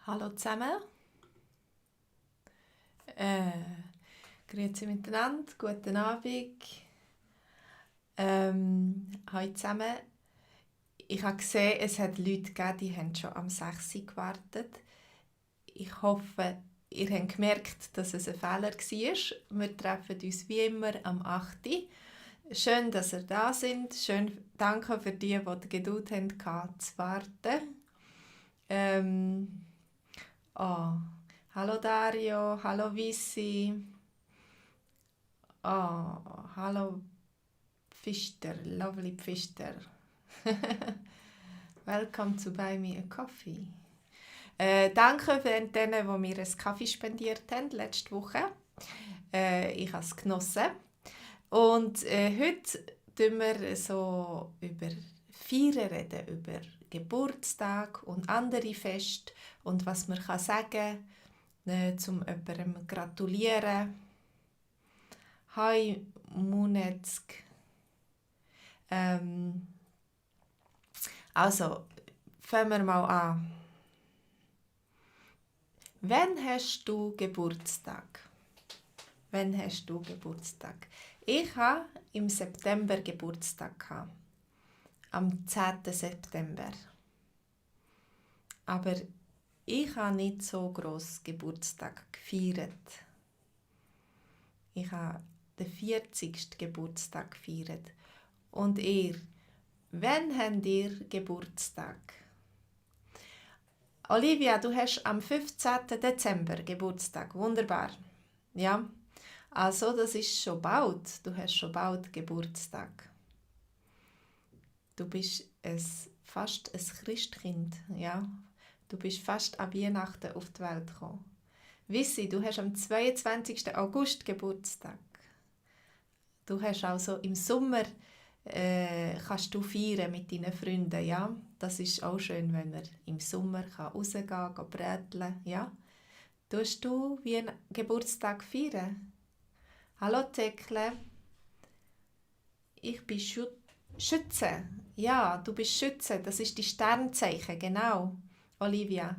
Hallo zusammen. Grüezi miteinander, guten Abend. Hallo zusammen. Ich habe gesehen, es hat Leute gegeben, die haben schon am 6 Uhr gewartet. Ich hoffe, ihr habt gemerkt, dass es ein Fehler war. Wir treffen uns wie immer am 8 Uhr. Schön, dass ihr da seid. Schön, danke für die die Geduld hatten, zu warten. Hallo Dario, hallo Vissi, hallo Pfister, lovely Pfister. Welcome to Buy Me a Coffee. Danke für denen, die mir einen Kaffee spendiert haben letzte Woche. Ich habe es genossen. Und heute reden wir so über Feiern reden, über Geburtstag und andere Feste und was man sagen kann, um jemandem gratulieren. Hi Munetsk. Also, fangen wir mal an. Wann hast du Geburtstag? Wann hast du Geburtstag? Ich hatte im September Geburtstag. Am 10. September. Aber ich habe nicht so gross Geburtstag gefeiert. Ich habe den 40. Geburtstag gefeiert. Und ihr? Wann habt ihr Geburtstag? Olivia, du hast am 15. Dezember Geburtstag. Wunderbar. Ja, also das ist schon bald. Du hast schon bald Geburtstag. Du bist fast ein Christkind. Ja? Du bist fast an Weihnachten auf die Welt gekommen. Wissi, du hast am 22. August Geburtstag. Du hast also im Sommer kannst du feiern mit deinen Freunden, ja. Das ist auch schön, wenn man im Sommer rausgehen kann, bräteln, ja. Tust du wie einen Geburtstag feiern? Hallo Tekle. Ich bin Schütze. Ja, du bist Schütze. Das ist die Sternzeichen, genau, Olivia.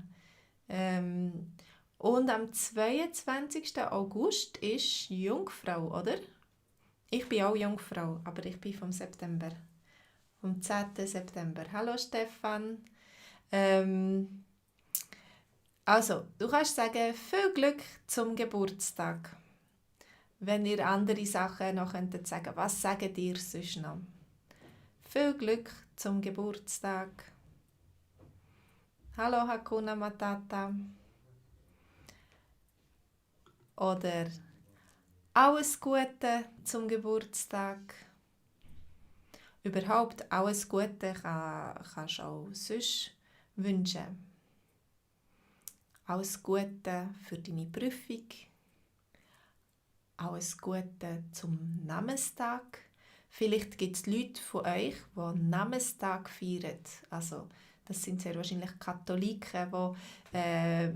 Und am 22. August ist Jungfrau, oder? Ich bin auch Jungfrau, aber ich bin vom September. Vom 10. September. Hallo Stefan. Also, du kannst sagen, viel Glück zum Geburtstag. Wenn ihr andere Sachen noch könntet sagen, was sagt ihr sonst noch? Viel Glück zum Geburtstag. Hallo Hakuna Matata. Oder alles Gute zum Geburtstag. Überhaupt alles Gute kannst du auch sonst wünschen. Alles Gute für deine Prüfung. Alles Gute zum Namenstag. Vielleicht gibt es Leute von euch, die Namenstag feiern. Also, das sind sehr wahrscheinlich Katholiken, die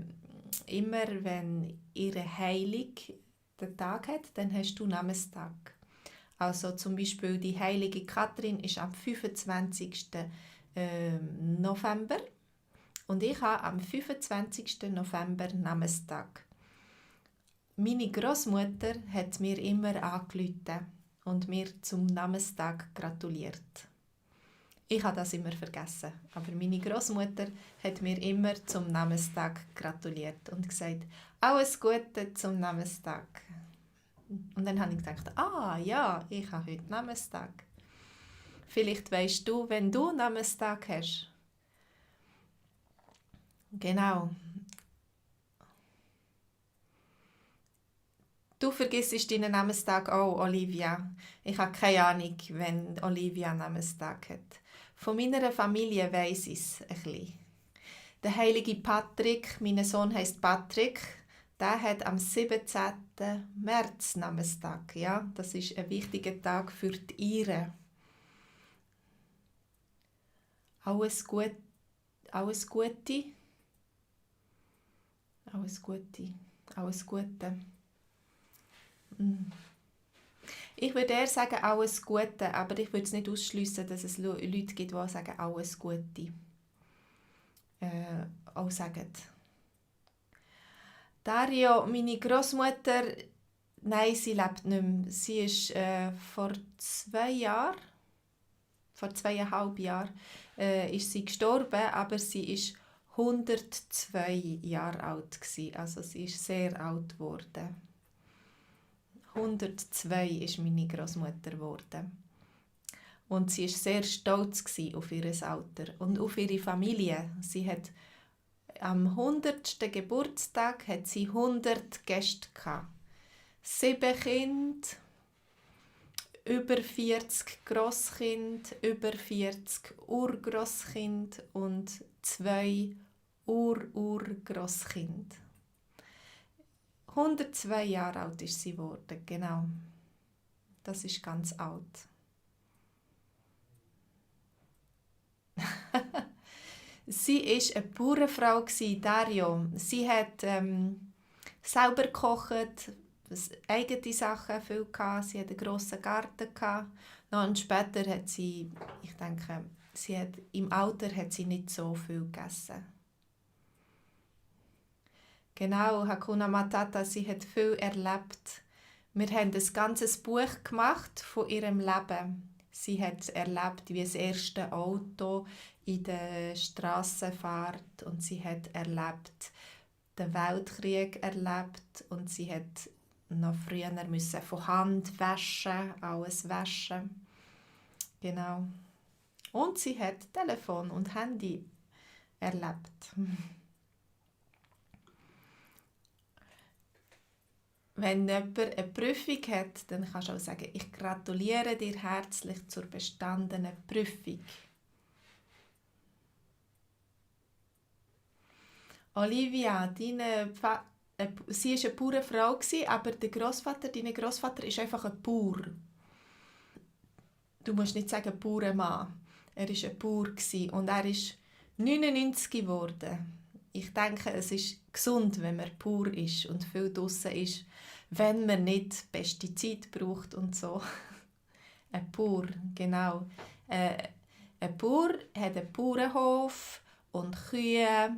immer, wenn ihre Heilig den Tag hat, dann hast du Namenstag. Also zum Beispiel die heilige Kathrin ist am 25. November und ich habe am 25. November Namenstag. Meine Großmutter hat mir immer angerufen und mir zum Namenstag gratuliert. Ich habe das immer vergessen, aber meine Großmutter hat mir immer zum Namenstag gratuliert und gesagt, alles Gute zum Namenstag. Und dann habe ich gedacht, ja, ich habe heute Namenstag. Vielleicht weisst du, wenn du Namenstag hast. Genau. Du vergisst deinen Namenstag auch, Olivia. Ich habe keine Ahnung, wenn Olivia Namenstag hat. Von meiner Familie weiss ich es ein bisschen. Der heilige Patrick, mein Sohn heisst Patrick, der hat am 17. März Namenstag. Ja, das ist ein wichtiger Tag für die Iren. Alles Gute. Alles Gute. Alles Gute. Alles Gute. Ich würde eher sagen, alles Gute, aber ich würde es nicht ausschliessen, dass es Leute gibt, die sagen, alles Gute. Auch sagen. Dario, meine Großmutter, nein, sie lebt nicht mehr. Sie ist vor 2 Jahren, vor 2,5 Jahren, ist sie gestorben, aber sie ist 102 Jahre alt gewesen. Also sie ist sehr alt geworden. 102 ist meine Großmutter geworden. Und sie war sehr stolz auf ihr Alter und auf ihre Familie. Sie hat am 100. Geburtstag hat sie 100 Gäste gehabt. 7 Kinder, über 40 Grosskind, über 40 Urgrosskind und 2 Urgrosskind. 102 Jahre alt ist sie geworden, genau. Das ist ganz alt. Sie war eine Bauernfrau, Dario. Sie hat selber gekocht, eigene Sachen viel gehabt. Sie hatte einen grossen Garten gehabt. Und später hat sie, ich denke, im Alter hat sie nicht so viel gegessen. Genau, Hakuna Matata, sie hat viel erlebt. Wir haben ein ganzes Buch gemacht von ihrem Leben. Sie hat erlebt, wie das erste Auto in der Straße fährt, und sie hat erlebt, den Weltkrieg erlebt, und sie hat noch früher müssen von Hand waschen, alles waschen. Genau. Und sie hat Telefon und Handy erlebt. Wenn jemand eine Prüfung hat, dann kannst du auch sagen, ich gratuliere dir herzlich zur bestandenen Prüfung. Olivia, sie war eine Bauernfrau, aber der Grossvater, dein Grossvater ist einfach ein Bauer. Du musst nicht sagen Bauernmann. Er war ein Bauer und er ist 99 geworden. Ich denke, es ist gesund, wenn man Bauer ist und viel draussen ist, wenn man nicht Pestizid braucht und so. Ein Bauer, genau. Ein Bauer hat einen Bauernhof und Kühe,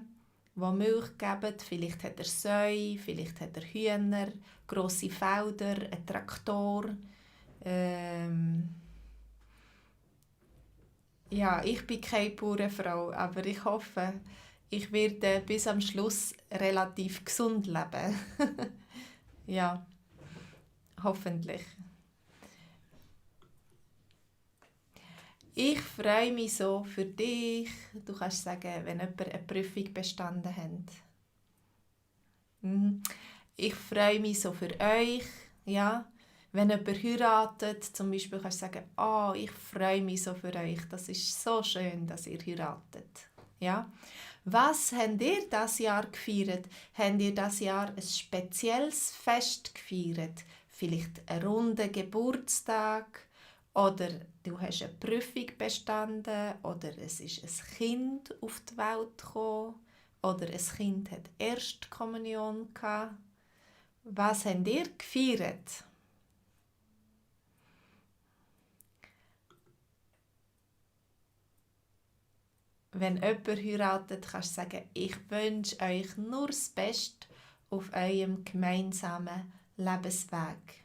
die Milch geben. Vielleicht hat er Säue, vielleicht hat er Hühner, grosse Felder, einen Traktor. Ja, ich bin keine Bauernfrau, aber ich hoffe, ich werde bis am Schluss relativ gesund leben. Ja, hoffentlich. Ich freue mich so für dich. Du kannst sagen, wenn jemand eine Prüfung bestanden hat. Ich freue mich so für euch. Ja. Wenn jemand heiratet, zum Beispiel, kannst du sagen, oh, ich freue mich so für euch. Das ist so schön, dass ihr heiratet. Ja. Was habt ihr dieses Jahr gefeiert? Habt ihr dieses Jahr ein spezielles Fest gefeiert? Vielleicht einen runden Geburtstag? Oder du hast eine Prüfung bestanden? Oder es ist ein Kind auf die Welt gekommen? Oder ein Kind hat Erstkommunion gehabt? Was habt ihr gefeiert? Wenn jemand heiratet, kannst du sagen, ich wünsche euch nur das Beste auf eurem gemeinsamen Lebensweg.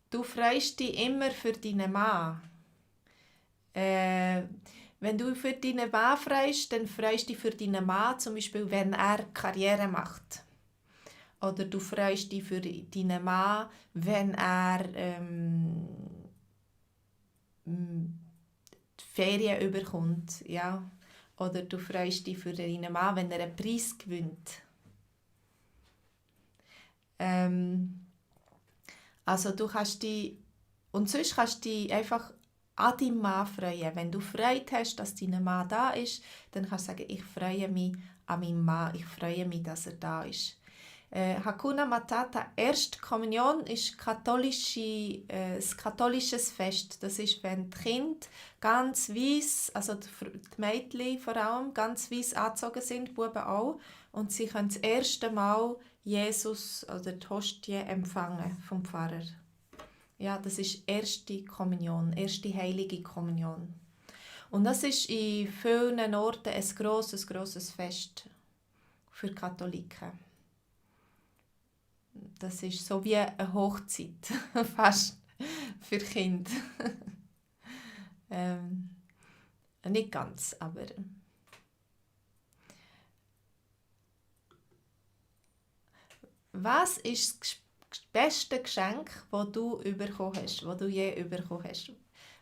Du freust dich immer für deinen Mann. Wenn du für deinen Mann freust, dann freust du dich für deinen Mann, zum Beispiel, wenn er Karriere macht. Oder du freust dich für deinen Mann, wenn er die Ferien überkommt, ja. Oder du freust dich für deinen Mann, wenn er einen Preis gewinnt. Also du kannst dich, und sonst kannst du dich einfach an deinem Mann freuen. Wenn du Freude hast, dass dein Mann da ist, dann kannst du sagen, ich freue mich an meinem Mann, ich freue mich, dass er da ist. Hakuna Matata, Erstkommunion ist ein katholisches Fest. Das ist, wenn die Kinder ganz weiss, also die Mädchen vor allem, ganz weiss angezogen sind, die Buben auch, und sie können das erste Mal Jesus oder die Hostie empfangen vom Pfarrer. Ja, das ist erste Kommunion, erste heilige Kommunion. Und das ist in vielen Orten ein grosses Fest für Katholiken. Das ist so wie eine Hochzeit, fast für Kinder. Nicht ganz, aber... Was ist das beste Geschenk, das du bekommen hast, das du je bekommen hast?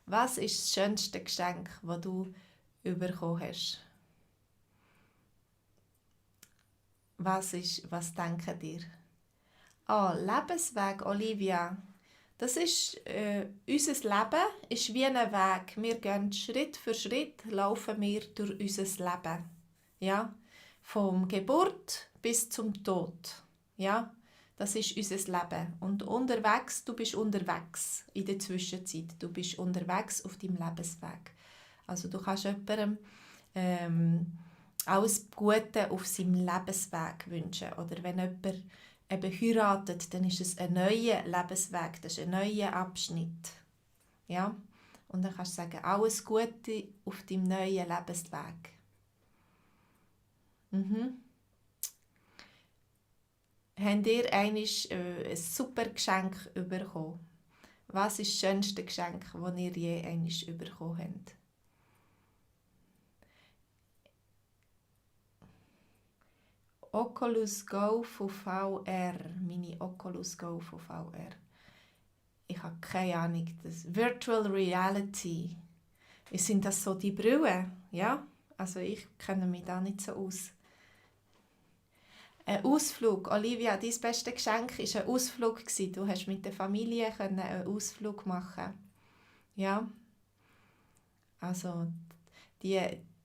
Was ist das schönste Geschenk, das du bekommen hast? Was denkt ihr? Lebensweg, Olivia. Das ist, unser Leben ist wie ein Weg. Wir gehen Schritt für Schritt, laufen wir durch unser Leben. Ja? Vom Geburt bis zum Tod. Ja? Das ist unser Leben. Und unterwegs, du bist unterwegs in der Zwischenzeit. Du bist unterwegs auf deinem Lebensweg. Also du kannst jemandem alles Gute auf seinem Lebensweg wünschen. Oder wenn jemand eben heiratet, dann ist es ein neuer Lebensweg, das ist ein neuer Abschnitt. Ja? Und dann kannst du sagen, alles Gute auf deinem neuen Lebensweg. Habt ihr einmal ein super Geschenk bekommen? Was ist das schönste Geschenk, das ihr je einmal bekommen habt? Oculus Go von VR. Meine Oculus Go von VR. Ich habe keine Ahnung. Das Virtual Reality. Sind das so die Brillen? Ja? Also ich kenne mich da nicht so aus. Ein Ausflug. Olivia, dein beste Geschenk war ein Ausflug. Du hast mit der Familie einen Ausflug machen. Ja? Also,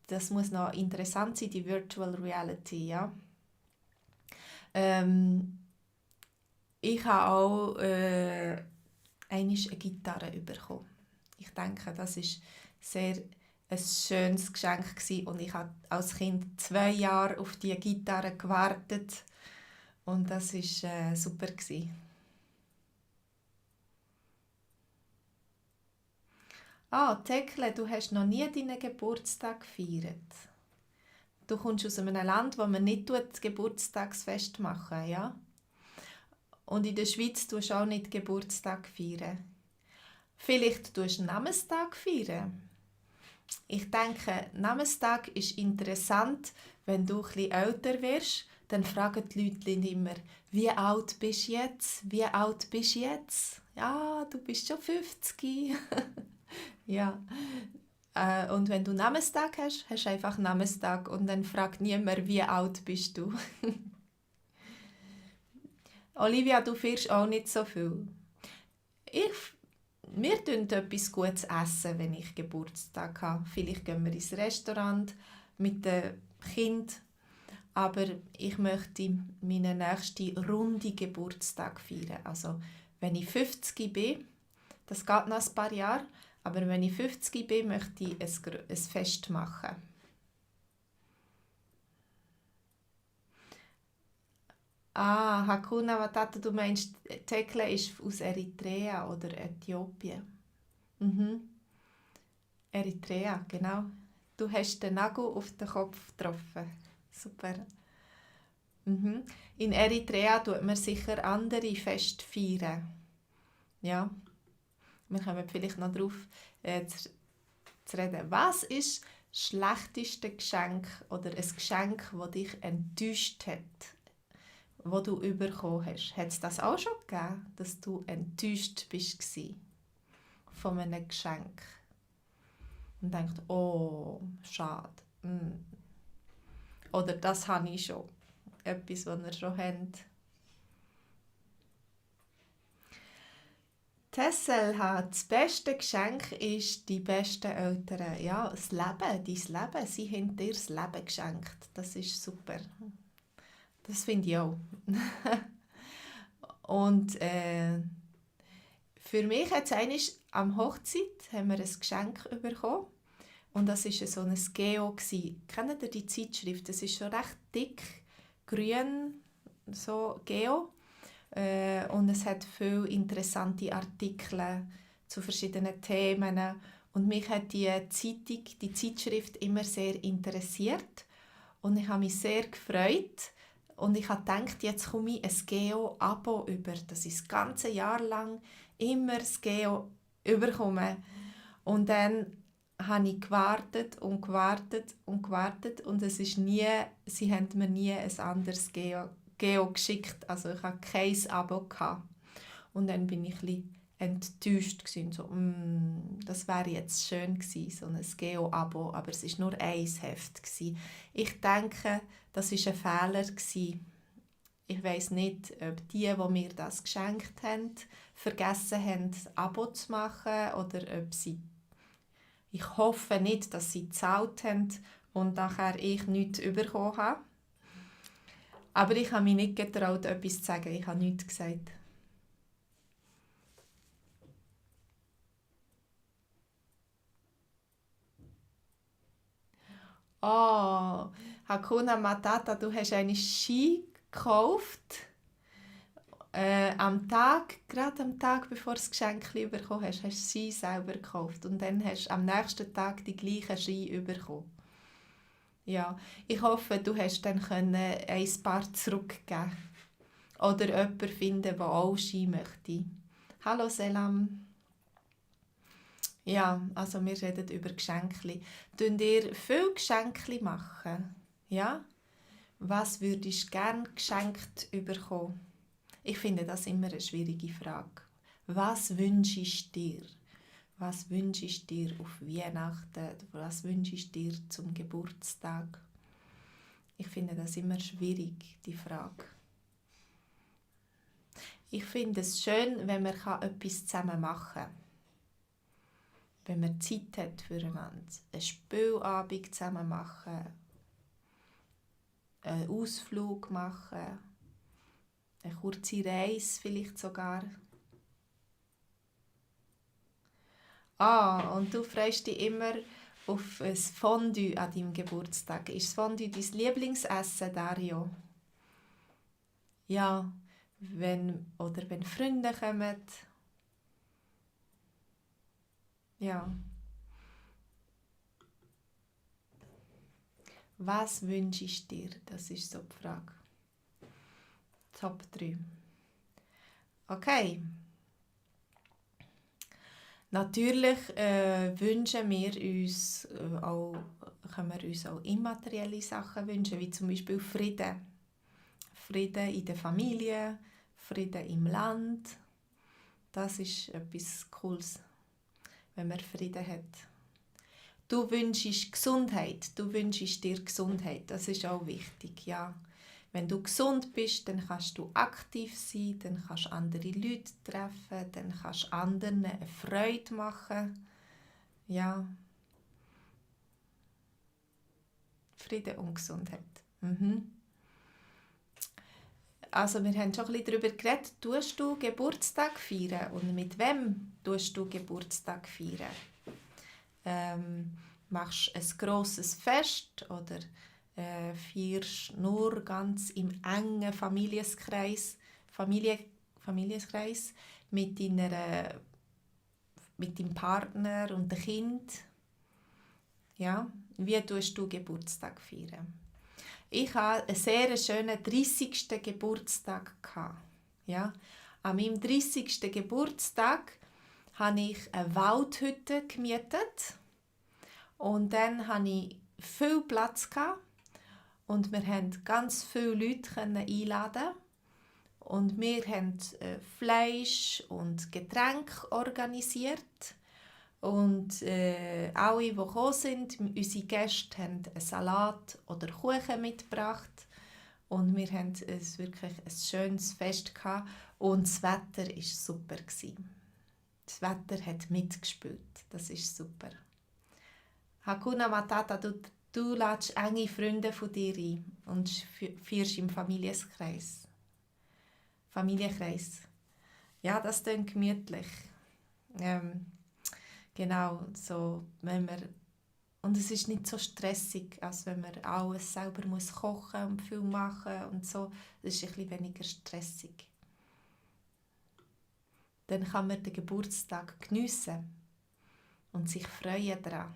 das muss noch interessant sein, die Virtual Reality. Ja? Ich habe auch einmal eine Gitarre bekommen. Ich denke, das war sehr ein schönes Geschenk gewesen. Und ich habe als Kind 2 Jahre auf diese Gitarre gewartet und das war super gewesen. Tekle, du hast noch nie deinen Geburtstag gefeiert. Du kommst aus einem Land, wo man nicht das Geburtstagsfest machen, ja? Und in der Schweiz tust du auch nicht Geburtstag feiern. Vielleicht tust du Namenstag feiern. Ich denke, Namenstag ist interessant, wenn du etwas älter wirst, dann fragen die Leute immer, wie alt bist du jetzt? Wie alt bist du jetzt? Ja, du bist schon 50. Ja. Und wenn du Namenstag hast, hast du einfach Namenstag und dann fragt niemand, wie alt bist du? Olivia, du feierst auch nicht so viel. Wir essen etwas Gutes essen, wenn ich Geburtstag habe. Vielleicht gehen wir ins Restaurant mit dem Kind. Aber ich möchte meinen nächsten runden Geburtstag feiern. Also, wenn ich 50 bin, das geht noch ein paar Jahre, aber wenn ich 50 bin, möchte ich ein Fest machen. Hakuna Matata, du meinst, Tekle ist aus Eritrea oder Äthiopien. Eritrea, genau. Du hast den Nagel auf den Kopf getroffen. Super. In Eritrea tut man sicher andere Feste feiern. Ja. Wir kommen vielleicht noch darauf zu reden. Was ist das schlechteste Geschenk oder ein Geschenk, das dich enttäuscht hat, das du bekommen hast? Hat es das auch schon gegeben, dass du enttäuscht warst von einem Geschenk? Und denkst, oh, schade. Oder das habe ich schon. Etwas, was ihr schon habt. Tessel hat das beste Geschenk ist die besten Eltern. Ja, das Leben, dein Leben. Sie haben dir das Leben geschenkt. Das ist super. Das finde ich auch. Und für mich hat es am Hochzeit haben wir ein Geschenk bekommen. Und das war so ein Geo. Kennt ihr die Zeitschrift? Das ist schon recht dick, grün, so Geo. Und es hat viele interessante Artikel zu verschiedenen Themen. Und mich hat die Zeitung, die Zeitschrift immer sehr interessiert. Und ich habe mich sehr gefreut. Und ich habe gedacht, jetzt komme ich ein Geo-Abo über, dass ich das ganze Jahr lang immer das Geo überkomme. Und dann habe ich gewartet und gewartet und gewartet und es ist nie, sie haben mir nie ein anderes Geo geschickt. Also ich hatte kein Abo gehabt. Und dann bin ich ein bisschen enttäuscht gewesen. So, das wäre jetzt schön gewesen, so ein Geo-Abo, aber es war nur ein Heft gewesen. Ich denke, das war ein Fehler gewesen. Ich weiss nicht, ob die mir das geschenkt haben, vergessen haben, ein Abo zu machen oder ob sie... Ich hoffe nicht, dass sie gezahlt haben und nachher ich nichts bekommen habe. Aber ich habe mich nicht getraut, etwas zu sagen. Ich habe nichts gesagt. Oh, Hakuna Matata, du hast eine Ski gekauft. Gerade am Tag, bevor du das Geschenk bekommen hast, hast du Ski selber gekauft. Und dann hast du am nächsten Tag die gleichen Ski bekommen. Ja, ich hoffe, du hast dann ein paar zurückgeben. Oder jemanden finden, der auch Ski möchte. Hallo Selam. Ja, also wir reden über Geschenke. Tun ihr viele Geschenke machen? Ja? Was würdest du gerne geschenkt bekommen? Ich finde das immer eine schwierige Frage. Was wünschst du dir? Was wünschst du dir auf Weihnachten? Was wünschst du dir zum Geburtstag? Ich finde das immer schwierig, die Frage. Ich finde es schön, wenn man etwas zusammen machen kann. Wenn man Zeit hat füreinander. Einen Spielabend zusammen machen. Einen Ausflug machen. Eine kurze Reise vielleicht sogar. Und du freust dich immer auf ein Fondue an deinem Geburtstag. Ist das Fondue dein Lieblingsessen, Dario? Ja, wenn Freunde kommen. Ja. Was wünschst du dir? Das ist so die Frage. Top 3. Okay. Natürlich wünschen wir uns können wir uns auch immaterielle Sachen wünschen, wie zum Beispiel Frieden. Frieden in der Familie, Frieden im Land. Das ist etwas Cooles, wenn man Frieden hat. Du wünschst Gesundheit. Du wünschst dir Gesundheit. Das ist auch wichtig, ja. Wenn du gesund bist, dann kannst du aktiv sein, dann kannst du andere Leute treffen, dann kannst du anderen eine Freude machen. Ja. Frieden und Gesundheit. Also wir haben schon ein bisschen darüber geredet. Tust du Geburtstag feiern? Und mit wem tust du Geburtstag feiern? Machst du ein grosses Fest oder feierst nur ganz im engen Familienkreis mit deinem Partner und dem Kind? Ja, wie tust du Geburtstag feiern? Ich hatte einen sehr schönen 30. Geburtstag. Ja, an meinem 30. Geburtstag habe ich eine Waldhütte gemietet und dann hatte ich viel Platz und wir konnten ganz viele Leute einladen und wir haben Fleisch und Getränke organisiert und alle, die gekommen sind, unsere Gäste, haben einen Salat oder Kuchen mitgebracht und wir hatten wirklich ein schönes Fest gehabt und das Wetter war super. Das Wetter hat mitgespielt, das ist super. Hakuna Matata, du lädst enge Freunde von dir ein und feierst im Familienkreis. Ja, das klingt gemütlich. Genau, so, und es ist nicht so stressig, als wenn man alles selber muss kochen und viel machen und so. Es ist ein bisschen weniger stressig. Dann kann man den Geburtstag geniessen. und sich freuen daran.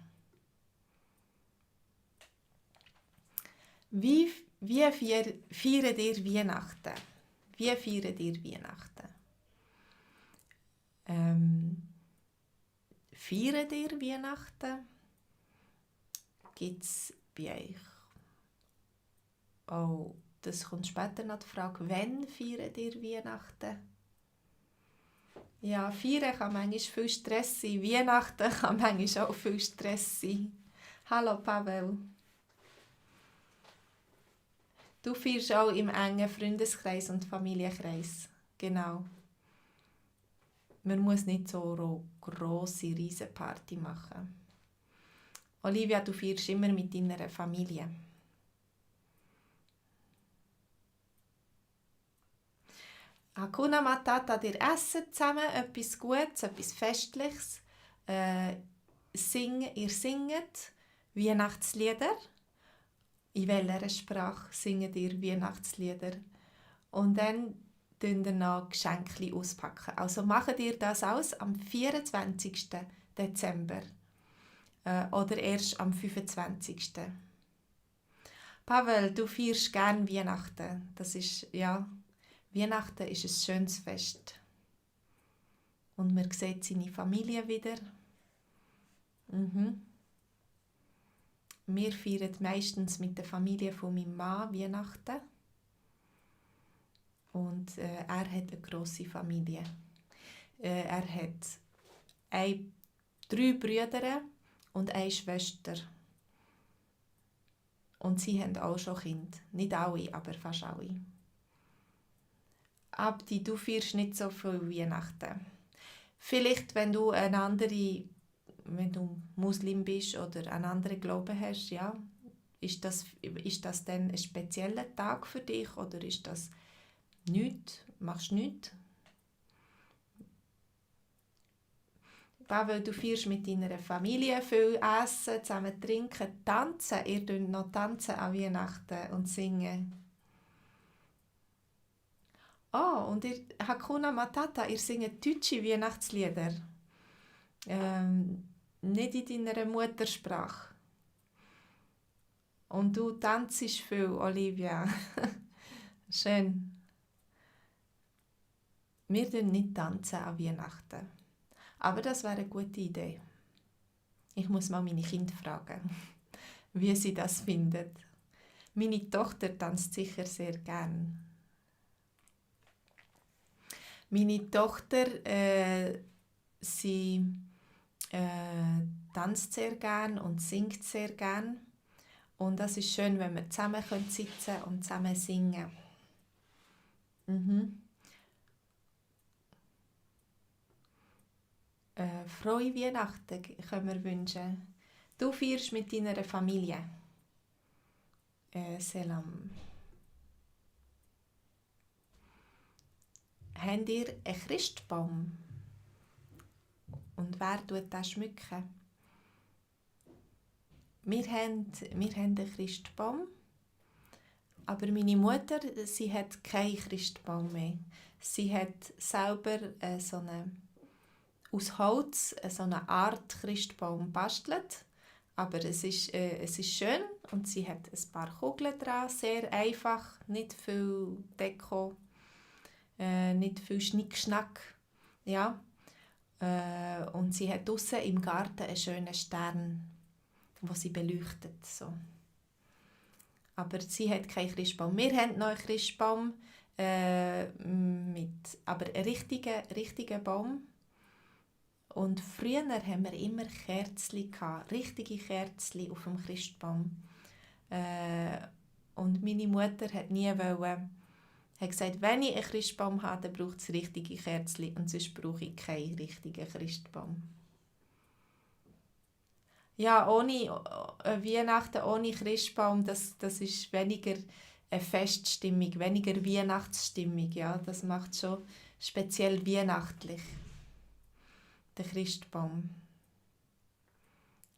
Wie feiert ihr Weihnachten? Wie feiert ihr Weihnachten? Feiert ihr Weihnachten? Gibt es bei euch? Oh, das kommt später noch die Frage, wann feiert ihr Weihnachten? Ja, feiern kann manchmal viel Stress sein. Weihnachten kann manchmal auch viel Stress sein. Hallo Pavel. Du feierst auch im engen Freundeskreis und Familienkreis. Genau. Man muss nicht so eine grosse Riesenparty machen. Olivia, du feierst immer mit deiner Familie. Hakuna Matata, ihr essen zusammen etwas Gutes, etwas Festliches. Ihr singt Weihnachtslieder. In welcher Sprache singt ihr Weihnachtslieder? Und dann packen ihr noch Geschenke auspacken. Also macht ihr das alles am 24. Dezember oder erst am 25. Pavel, du feierst gerne Weihnachten. Das ist, ja, Weihnachten ist ein schönes Fest. Und man sieht seine Familie wieder. Wir feiern meistens mit der Familie von meinem Mann Weihnachten. Und er hat eine grosse Familie. Er hat 3 Brüder und eine Schwester. Und sie haben auch schon Kinder. Nicht alle, aber fast alle. Abdi, du feierst nicht so viel Weihnachten. Vielleicht, wenn du Muslim bist oder einen anderen Glauben hast, ja, ist das dann ein spezieller Tag für dich oder ist das nichts? Machst du nichts? Pavel, du feierst mit deiner Familie viel essen, zusammen trinken, tanzen. Ihr tanzt noch tanzen an Weihnachten und singen. Oh, und ihr Hakuna Matata, ihr singt deutsche Weihnachtslieder. Nicht in deiner Muttersprache. Und du tanzt viel, Olivia. Schön. Wir tanzen nicht an Weihnachten. Aber das wäre eine gute Idee. Ich muss mal meine Kinder fragen, wie sie das finden. Meine Tochter tanzt sicher sehr gern. Meine Tochter, sie tanzt sehr gern und singt sehr gern. Und das ist schön, wenn wir zusammen sitzen und zusammen singen. Frohe Weihnachten können wir wünschen. Du feierst mit deiner Familie. Selam. Habt ihr einen Christbaum? Und wer tut das schmücken? Wir haben einen Christbaum, aber meine Mutter, sie hat keinen Christbaum mehr. Sie hat selber aus Holz so eine Art Christbaum gebastelt, aber es ist schön und sie hat ein paar Kugeln dran, sehr einfach, nicht viel Deko, nicht viel Schnickschnack, ja. Und sie hat draussen im Garten einen schönen Stern, wo sie beleuchtet. So. Aber sie hat keinen Christbaum. Wir haben noch einen Christbaum, aber einen richtigen Baum. Und früher haben wir immer Kerzchen gehabt, richtige Kerzchen auf dem Christbaum. Und meine Mutter hat hat gesagt, wenn ich einen Christbaum habe, dann braucht es richtige Kerzchen und sonst brauche ich keinen richtigen Christbaum. Ja, Weihnachten ohne Christbaum, das ist weniger eine Feststimmung, weniger Weihnachtsstimmung. Ja? Das macht schon speziell weihnachtlich, der Christbaum.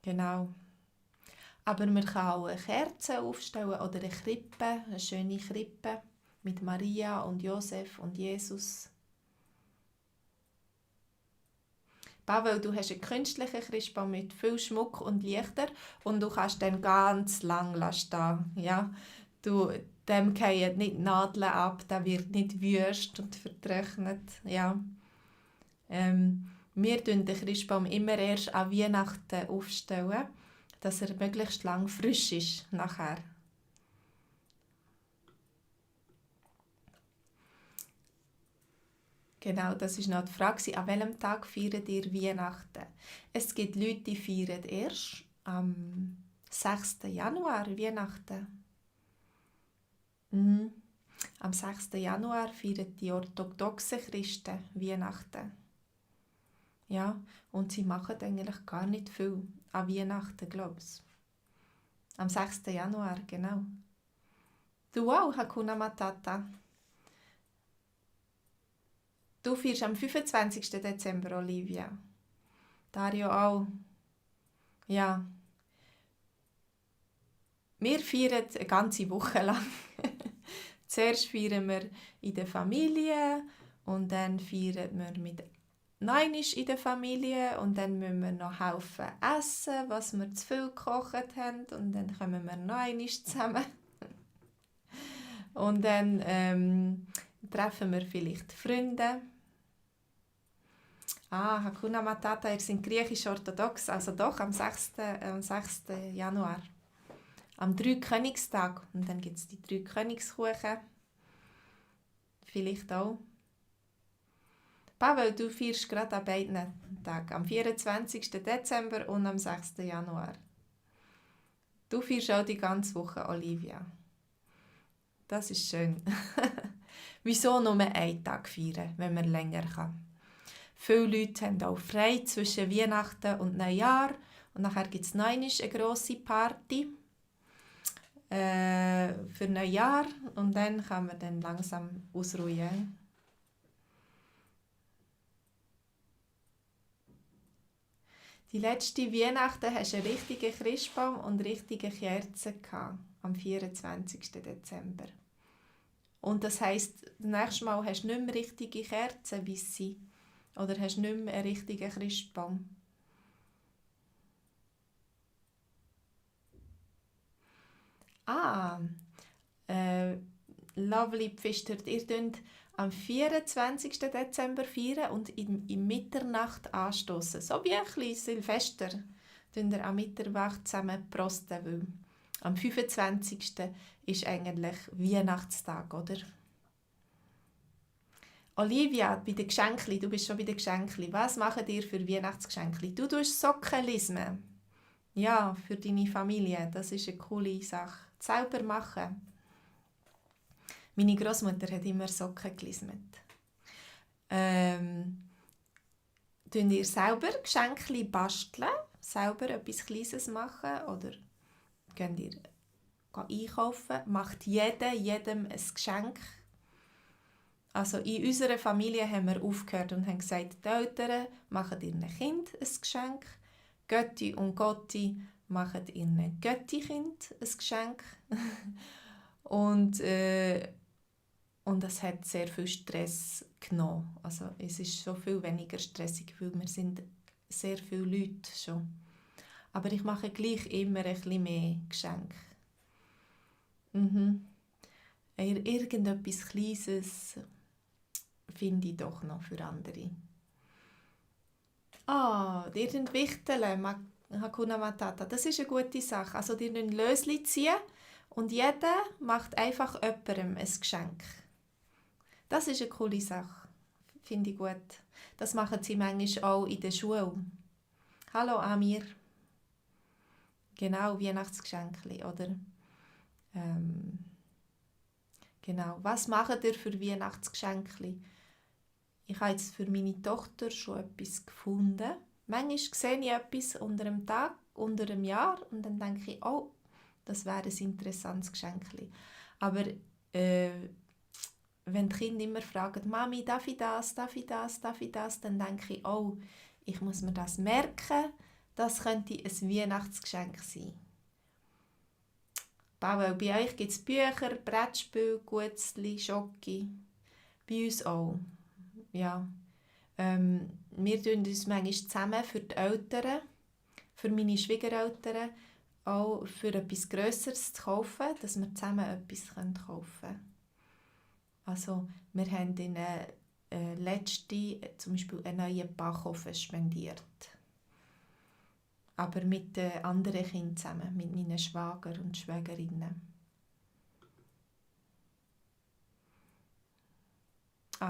Genau. Aber man kann auch eine Kerze aufstellen oder eine Krippe, eine schöne Krippe mit Maria und Josef und Jesus. Weil du hast einen künstlichen Christbaum mit viel Schmuck und Lichter und du kannst den ganz lang stehen. Ja? Dem fallen nicht die Nadeln ab, der wird nicht wüst und vertrocknet. Ja. Wir stellen den Christbaum immer erst an Weihnachten aufstellen, dass er möglichst lang frisch ist nachher. Genau, das war noch die Frage. An welchem Tag feiert ihr Weihnachten? Es gibt Leute, die feiern erst am 6. Januar Weihnachten. Am 6. Januar feiern die orthodoxen Christen Weihnachten. Ja, und sie machen eigentlich gar nicht viel an Weihnachten, glaube ich. Am 6. Januar, genau. Du auch, Hakuna Matata. Du feierst am 25. Dezember, Olivia. Dario auch. Ja. Wir feiern eine ganze Woche lang. Zuerst feiern wir in der Familie und dann feiern wir mit Neunisch in der Familie und dann müssen wir noch helfen essen, was wir zu viel gekocht haben und dann kommen wir Neunisch zusammen. Und dann treffen wir vielleicht Freunde. Hakuna Matata, ihr seid griechisch-orthodox, also doch am 6. Januar. Am Dreikönigstag. Und dann gibt es die 3 Königskuchen. Vielleicht auch. Pavel, du feierst gerade an beiden Tagen. Am 24. Dezember und am 6. Januar. Du feierst auch die ganze Woche, Olivia. Das ist schön. Wieso nur einen Tag feiern, wenn man länger kann? Viele Leute haben auch frei zwischen Weihnachten und Neujahr. Und nachher gibt es noch eine grosse Party für Neujahr. Und dann kann man dann langsam ausruhen. Die letzte Weihnachten hast du einen richtigen Christbaum und richtige Kerzen gehabt, am 24. Dezember. Und das heisst, das nächste Mal hast du nicht mehr richtige Kerzen, wie sie. Oder hast du nicht mehr einen richtigen Christbaum? Lovely Pfister, ihr feiert am 24. Dezember feiern und in Mitternacht anstoßen. So wie ein kleines Silvester. Tun ihr am Mitternacht zusammen prosten, weil am 25. ist eigentlich Weihnachtstag, oder? Olivia, bei den Geschenken, du bist schon bei den Geschenken. Was macht ihr für Weihnachtsgeschenke? Du tust Socken lismen. Ja, für deine Familie. Das ist eine coole Sache. Selber machen. Meine Großmutter hat immer Socken gelismet. Tun ihr selber Geschenke basteln? Selber etwas Kleines machen? Oder geht ihr einkaufen? Macht jedem ein Geschenk? Also in unserer Familie haben wir aufgehört und haben gesagt, die Eltern machen ihren Kind ein Geschenk, Götti und Gotti machen ihren Götti-Kind ein Geschenk. Und das hat sehr viel Stress genommen. Also es ist schon viel weniger stressig, weil wir sind sehr viele Leute schon. Aber ich mache gleich immer ein bisschen mehr Geschenke. Irgendetwas Kleines finde ich doch noch für andere. Ihr könnt Wichteln, Hakuna Matata. Das ist eine gute Sache. Also ihr könnt Lösli ziehen und jeder macht einfach jemandem ein Geschenk. Das ist eine coole Sache. Finde ich gut. Das machen sie manchmal auch in der Schule. Hallo Amir. Genau, Weihnachtsgeschenke, oder? Genau. Was macht ihr für Weihnachtsgeschenke? Ich habe jetzt für meine Tochter schon etwas gefunden. Manchmal sehe ich etwas unter einem Tag, unter einem Jahr und dann denke ich, oh, das wäre ein interessantes Geschenk. Aber wenn die Kinder immer fragen, Mami, darf ich das, darf ich das, darf ich das, dann denke ich, oh, ich muss mir das merken, das könnte ein Weihnachtsgeschenk sein. Weil bei euch gibt es Bücher, Brettspiele, Gutzli, Schoki. Bei uns auch. Ja. Wir tun uns manchmal zusammen für die Eltern, für meine Schwiegereltern, auch für etwas Grösseres zu kaufen, dass wir zusammen etwas kaufen können. Also wir haben ihnen letzte zum Beispiel einen neuen Backofen spendiert. Aber mit den anderen Kindern zusammen, mit meinen Schwager und Schwägerinnen.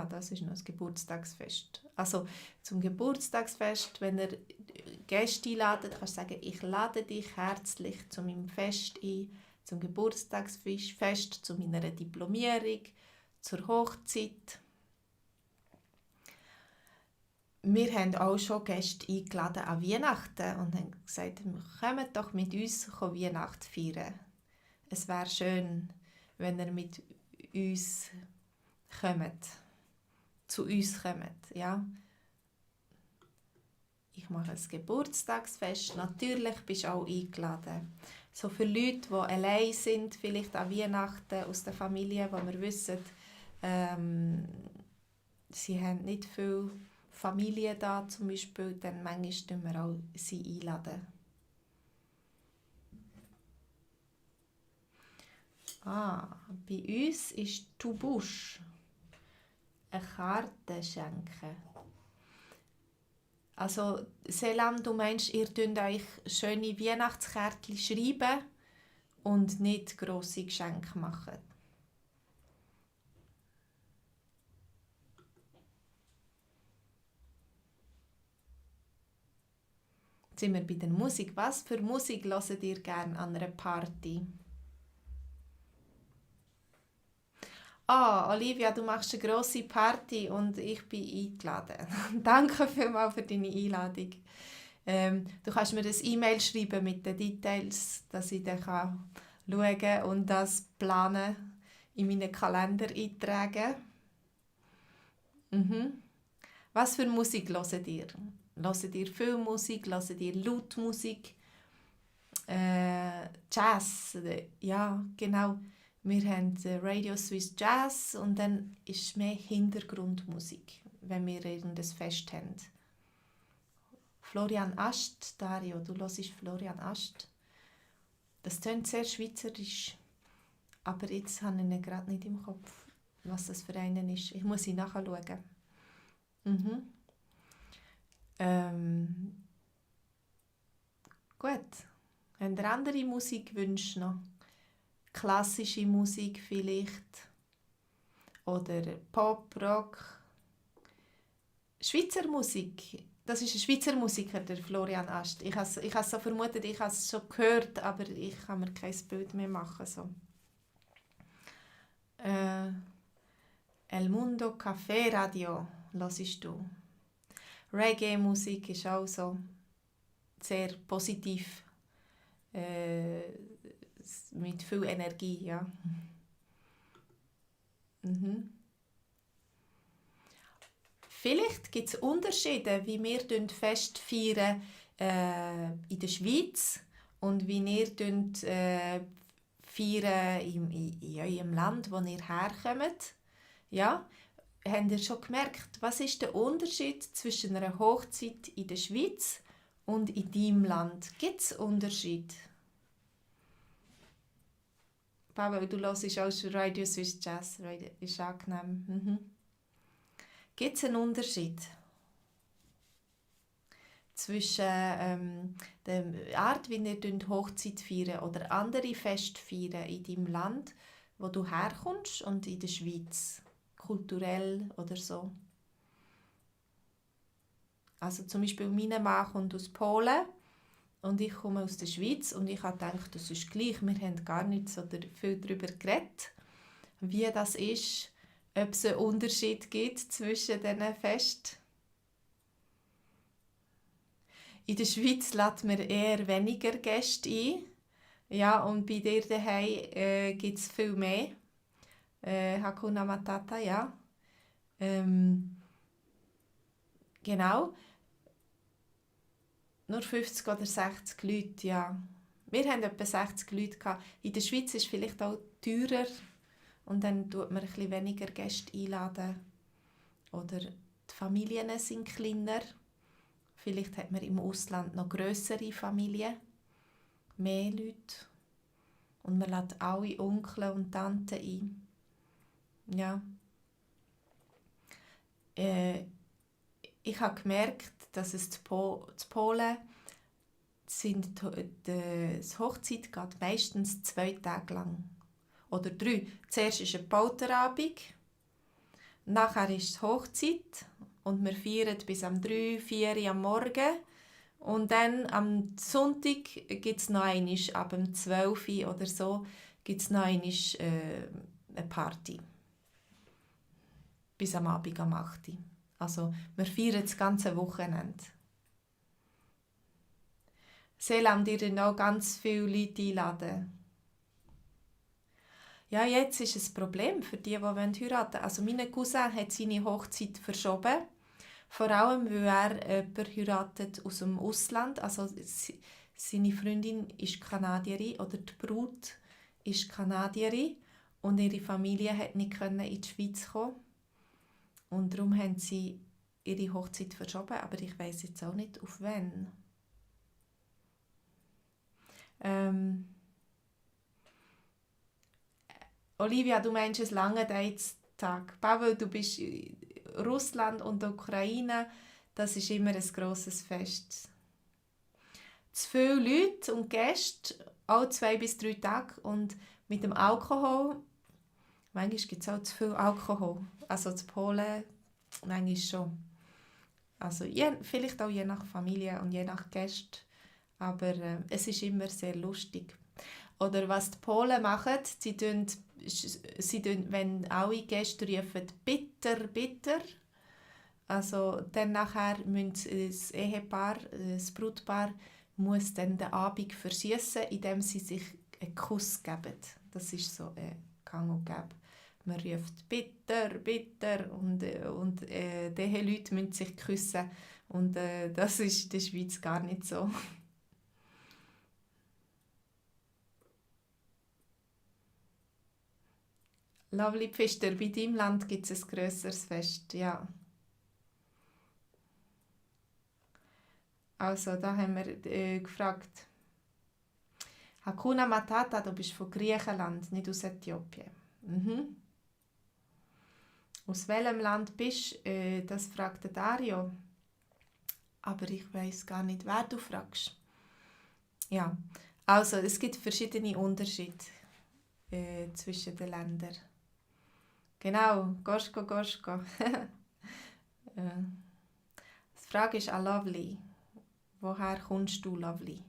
Das ist noch das Geburtstagsfest. Also zum Geburtstagsfest, wenn ihr Gäste einladet, kannst du sagen, ich lade dich herzlich zu meinem Fest ein, zum Geburtstagsfest, zu meiner Diplomierung, zur Hochzeit. Wir haben auch schon Gäste eingeladen an Weihnachten und haben gesagt, kommt doch mit uns Weihnachten feiern. Es wäre schön, wenn ihr mit uns kommt. Zu uns kommen, ja. Ich mache ein Geburtstagsfest. Natürlich bist du auch eingeladen. So für Leute, die allein sind, vielleicht an Weihnachten aus der Familie, wo wir wissen, sie haben nicht viel Familie da zum Beispiel, dann manchmal wir auch sie einladen. Bei uns ist Tubusch. Eine Karte schenken. Also, Selam, du meinst, ihr schreibt euch schöne Weihnachtskärtchen schreiben und nicht grosse Geschenke machen. Jetzt sind wir bei der Musik. Was für Musik hört ihr gerne an einer Party? Olivia, du machst eine grosse Party und ich bin eingeladen. Danke vielmals für deine Einladung. Du kannst mir ein E-Mail schreiben mit den Details, dass ich dann schauen kann und das planen, in meinen Kalender eintragen. Was für Musik hört ihr? Hört ihr viel Musik? Hört ihr Lautmusik? Jazz? Ja, genau. Wir haben Radio Swiss Jazz und dann ist mehr Hintergrundmusik, wenn wir irgendein Fest haben. Florian Ast, Dario, du hörst Florian Ast. Das klingt sehr schweizerisch, aber jetzt habe ich ihn gerade nicht im Kopf, was das für einen ist. Ich muss ihn nachschauen. Gut. Habt ihr andere Musikwünsche noch? Klassische Musik vielleicht? Oder Pop, Rock? Schweizer Musik? Das ist ein Schweizer Musiker, der Florian Ast. Ich habe so vermutet, ich habe es schon gehört, aber ich kann mir kein Bild mehr machen. So. El Mundo Café Radio hörst du. Reggae-Musik ist auch so sehr positiv, mit viel Energie, ja. Vielleicht gibt es Unterschiede, wie wir Fest feiern in der Schweiz und wie ihr feiern in eurem Land, wo ihr herkommt. Ja? Habt ihr schon gemerkt, was ist der Unterschied zwischen einer Hochzeit in der Schweiz und in deinem Land? Gibt es Unterschied? Pablo, du hörst auch Radio Swiss Jazz, ist angenehm. Gibt es einen Unterschied zwischen der Art, wie ihr Hochzeit feiern oder andere Feste feiern in deinem Land, wo du herkommst, und in der Schweiz, kulturell oder so? Also zum Beispiel mein Mann kommt aus Polen und ich komme aus der Schweiz und ich habe gedacht, das ist gleich. Wir haben gar nicht so viel darüber geredet, wie das ist, ob es einen Unterschied gibt zwischen diesen Festen. In der Schweiz lädt man eher weniger Gäste ein. Ja, und bei dir daheim gibt es viel mehr. Hakuna Matata, ja. Genau. Nur 50 oder 60 Leute, ja. Wir hatten etwa 60 Leute. In der Schweiz ist es vielleicht auch teurer. Und dann tut man ein bisschen weniger Gäste einladen. Oder die Familien sind kleiner. Vielleicht hat man im Ausland noch grössere Familien, mehr Leute. Und man lädt alle Onkel und Tanten ein. Ja. Ich habe gemerkt, dass es zu Polen die Hochzeit geht meistens 2 Tage lang. Oder 3. Zuerst ist ein Polterabend, nachher ist die Hochzeit und wir feiern bis um 3, 4 Uhr am Morgen. Und dann am Sonntag gibt es noch einmal, ab 12 Uhr oder so, gibt es noch einmal eine Party. Bis am Abend um 8 Uhr. Also wir feiern das ganze Wochenende. Seeland ihr noch ganz viele Leute einladen. Ja, jetzt ist es ein Problem für die heiraten wollen. Also mein Cousin hat seine Hochzeit verschoben. Vor allem, weil er jemanden heiratet aus dem Ausland. Also seine Freundin ist Kanadierin oder die Brut ist Kanadierin. Und ihre Familie konnte nicht in die Schweiz kommen. Und darum haben sie ihre Hochzeit verschoben. Aber ich weiss jetzt auch nicht, auf wann. Olivia, du meinst es lange Dates-Tag. Pavel, du bist in Russland und Ukraine. Das ist immer ein grosses Fest. Zu viele Leute und Gäste, auch 2 bis 3 Tage. Und mit dem Alkohol, manchmal gibt es auch zu viel Alkohol. Also zu Polen, manchmal schon. Also vielleicht auch je nach Familie und je nach Gäste. Aber es ist immer sehr lustig. Oder was die Polen machen, sie tun, wenn alle Gäste rufen, bitter, bitter, also dann nachher müssen das Ehepaar, das Brautpaar, muss dann den Abend versüssen, indem sie sich einen Kuss geben. Das ist so ein Gang und Gäbe. Man ruft bitter, bitter und diese Leute müssen sich küssen. Und das ist in der Schweiz gar nicht so. Lovely Pfister, bei deinem Land gibt es ein grösseres Fest, ja. Also, da haben wir gefragt. Hakuna Matata, du bist von Griechenland, nicht aus Äthiopien. Mhm. Aus welchem Land bist du? Das fragt Dario. Aber ich weiss gar nicht, wer du fragst. Ja, also es gibt verschiedene Unterschiede zwischen den Ländern. Genau, Goschko, Goschko. Die Frage ist auch Lovely. Woher kommst du, Lovely?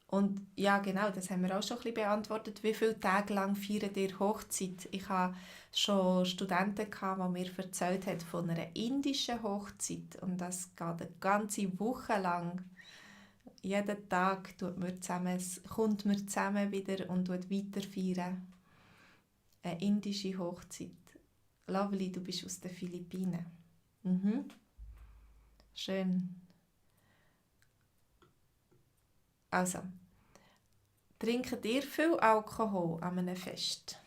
Und ja, genau, das haben wir auch schon ein bisschen beantwortet. Wie viele Tage lang feiert ihr Hochzeit? Ich hatte schon Studenten, die mir erzählt haben von einer indischen Hochzeit. Und das geht eine ganze Woche lang. Jeden Tag kommt man zusammen wieder und weiter feiern. Eine indische Hochzeit. Lovely, du bist aus den Philippinen. Mhm. Schön. Also, trinkt ihr viel Alkohol an einem Fest?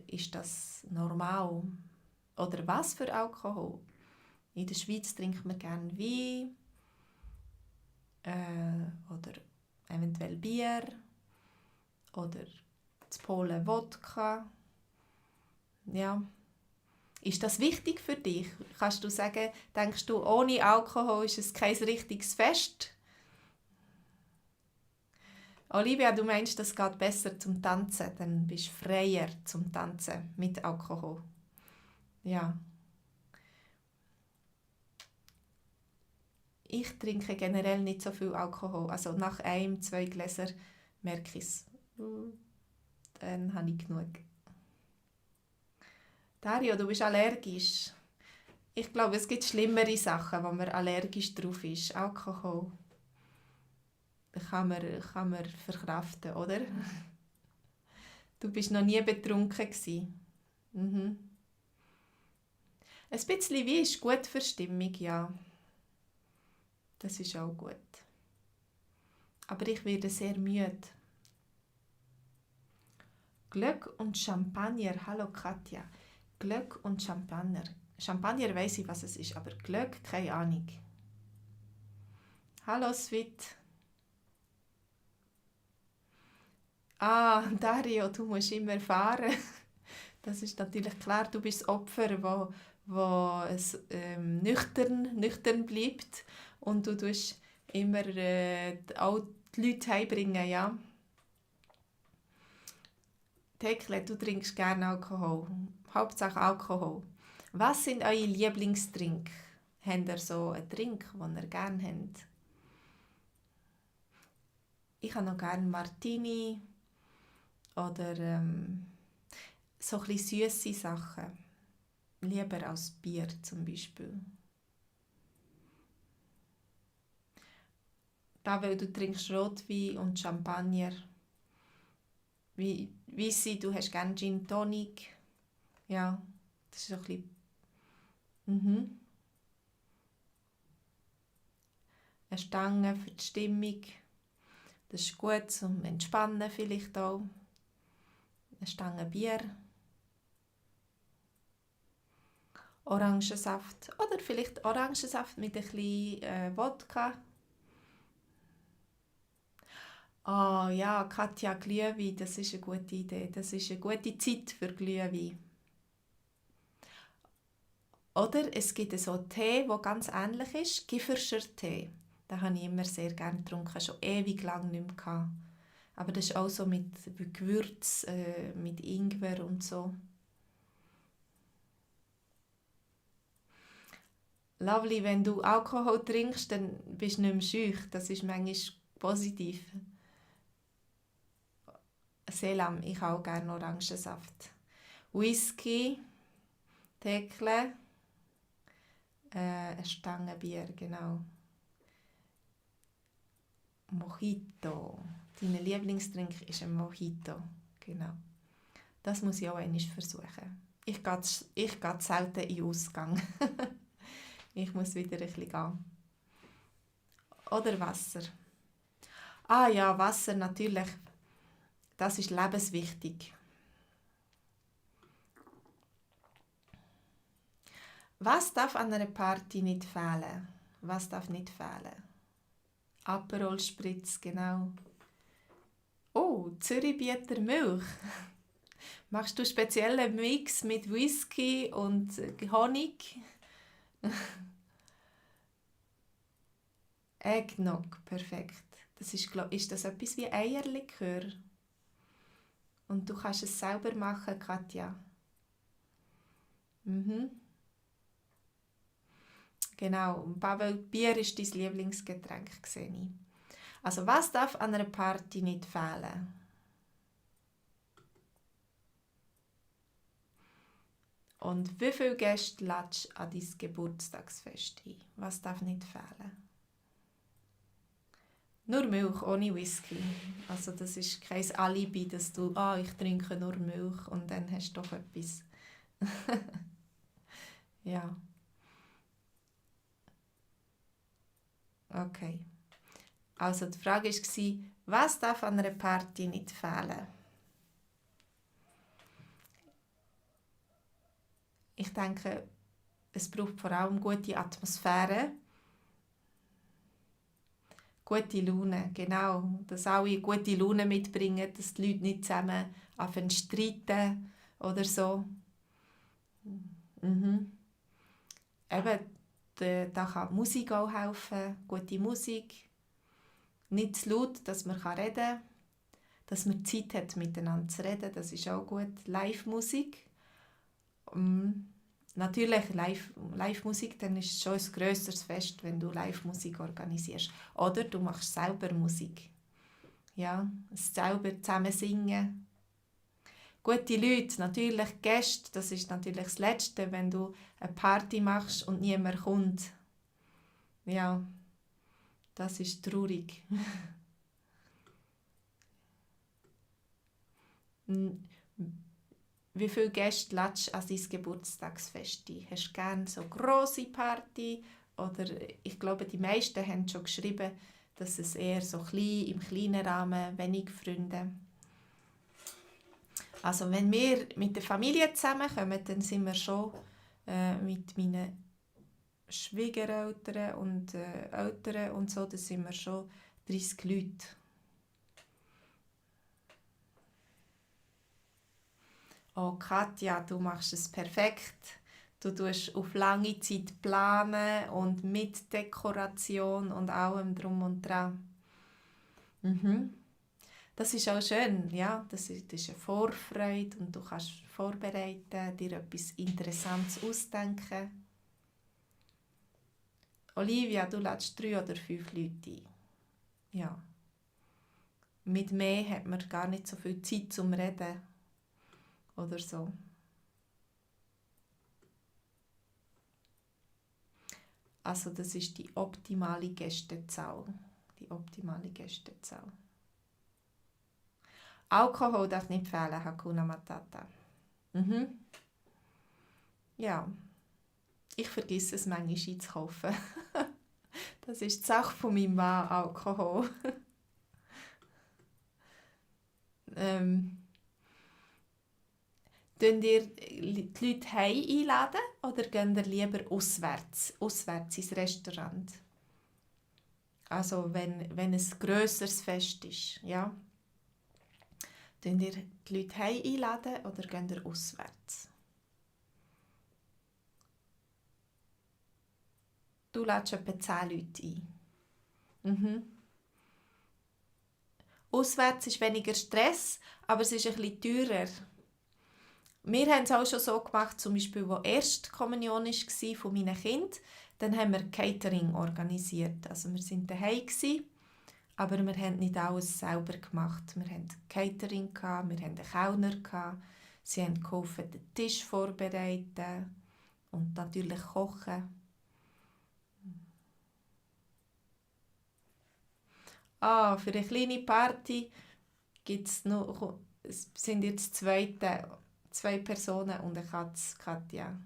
Ist das normal? Oder was für Alkohol? In der Schweiz trinkt man gerne Wein oder eventuell Bier oder in Polen Wodka. Ja. Ist das wichtig für dich? Kannst du sagen, denkst du, ohne Alkohol ist es kein richtiges Fest? Olivia, du meinst, das geht besser zum Tanzen, dann bist du freier zum Tanzen mit Alkohol. Ja. Ich trinke generell nicht so viel Alkohol. Also nach 1, 2 Gläser merke ich es. Dann habe ich genug. Dario, du bist allergisch. Ich glaube, es gibt schlimmere Sachen, wo man allergisch drauf ist. Alkohol. Das kann man verkraften, oder? Du bist noch nie betrunken gewesen. Mhm. Ein bisschen Wein ist gut für Stimmung, ja. Das ist auch gut. Aber ich werde sehr müde. Glück und Champagner. Hallo Katja. Glöck und Champagner. Champagner weiss ich, was es ist, aber Glöck, keine Ahnung. Hallo, Svit. Ah, Dario, du musst immer fahren. Das ist natürlich klar, du bist das Opfer, wo es nüchtern bleibt und du tust immer auch die Leute heimbringen, ja. Tekle, du trinkst gerne Alkohol. Hauptsache Alkohol. Was sind eure Lieblingsdrinks? Habt ihr so einen Drink, den ihr gerne habt? Ich habe noch gerne Martini oder so ein bisschen süsse Sachen. Lieber als Bier zum Beispiel. Da, weil du trinkst Rotwein und Champagner. Weisse, du hast gerne Gin Tonic. Ja, das ist so ein bisschen... Mhm. Eine Stange für die Stimmung. Das ist gut zum Entspannen vielleicht auch. Eine Stange Bier. Orangensaft. Oder vielleicht Orangensaft mit ein bisschen Wodka. Ah ja, Katja, Glühwein, das ist eine gute Idee. Das ist eine gute Zeit für Glühwein. Oder es gibt so Tee, der ganz ähnlich ist, Gifferscher Tee. Den habe ich immer sehr gerne getrunken, schon ewig lang nicht mehr gehabt. Aber das ist auch so mit Gewürz, mit Ingwer und so. Lovely, wenn du Alkohol trinkst, dann bist du nicht mehr schüch. Das ist manchmal positiv. Selam, ich habe auch gerne Orangensaft. Whisky, Tekle, eine Stange Bier, genau. Mojito. Dein Lieblingsdrink ist ein Mojito. Genau. Das muss ich auch einmal versuchen. Ich gehe selten in den Ausgang. Ich muss wieder ein bisschen gehen. Oder Wasser. Ah ja, Wasser natürlich. Das ist lebenswichtig. Was darf an einer Party nicht fehlen? Was darf nicht fehlen? Aperol Spritz, genau. Oh, Zürichbieter Milch. Machst du speziellen Mix mit Whisky und Honig? Eggnog, perfekt. Das ist das etwas wie Eierlikör? Und du kannst es selber machen, Katja. Mhm. Genau, und Pavel, Bier ist dein Lieblingsgetränk, sehe ich. Also was darf an einer Party nicht fehlen? Und wie viele Gäste lädst du an dein Geburtstagsfest ein? Was darf nicht fehlen? Nur Milch, ohne Whisky. Also das ist kein Alibi, dass du, ich trinke nur Milch und dann hast du doch etwas. Ja, okay. Also die Frage war, was darf an einer Party nicht fehlen? Ich denke, es braucht vor allem gute Atmosphäre, gute Laune, genau. Dass alle gute Laune mitbringen, dass die Leute nicht zusammen anfangen zu streiten oder so. Mhm. Eben, da kann Musik auch helfen, gute Musik. Nicht zu laut, dass man reden kann, dass man Zeit hat, miteinander zu reden, das ist auch gut. Live-Musik. Natürlich Live-Musik, dann ist es schon ein grösseres Fest, wenn du Live-Musik organisierst. Oder du machst selber Musik. Ja, selber zusammen singen. Gute Leute, natürlich Gäste, das ist natürlich das Letzte, wenn du eine Party machst und niemand kommt. Ja, das ist traurig. Wie viele Gäste lädst du an dein Geburtstagsfest ein? Hast du gerne so grosse Party? Oder ich glaube, die meisten haben schon geschrieben, dass es eher so klein, im kleinen Rahmen, wenig Freunde. Also wenn wir mit der Familie zusammenkommen, dann sind wir schon mit meinen Schwiegereltern und Eltern und so, da sind wir schon 30 Leute. Oh Katja, du machst es perfekt. Du tust auf lange Zeit planen und mit Dekoration und allem drum und dran. Mhm. Das ist auch schön, ja. Das ist eine Vorfreude und du kannst vorbereiten, dir etwas Interessantes ausdenken. Olivia, du lädst 3 oder 5 Leute ein. Ja. Mit mehr hat man gar nicht so viel Zeit zum Reden oder so. Also das ist die optimale Gästezahl. Die optimale Gästezahl. Alkohol darf nicht fehlen, Hakuna Matata. Mhm. Ja, ich vergesse es manchmal einzukaufen. Das ist die Sache von meinem Mann, Alkohol. Tun ihr die Leute heim einladen oder gehen ihr lieber auswärts ins Restaurant? Also wenn ein grösseres Fest ist, ja? Tun ihr die Leute heim einladen oder gehen ihr auswärts? Du lädst etwa 10 Leute ein. Mhm. Auswärts ist weniger Stress, aber es ist ein bisschen teurer. Wir haben es auch schon so gemacht, zum Beispiel, wo Erstkommunion war von meinen Kindern, dann haben wir Catering organisiert. Also wir waren daheim, aber wir haben nicht alles selber gemacht. Wir hatten Catering, wir hatten einen Kellner, sie haben geholfen, den Tisch vorbereiten und natürlich kochen. Für eine kleine Party gibt's noch, es sind jetzt zwei Personen und eine Katja.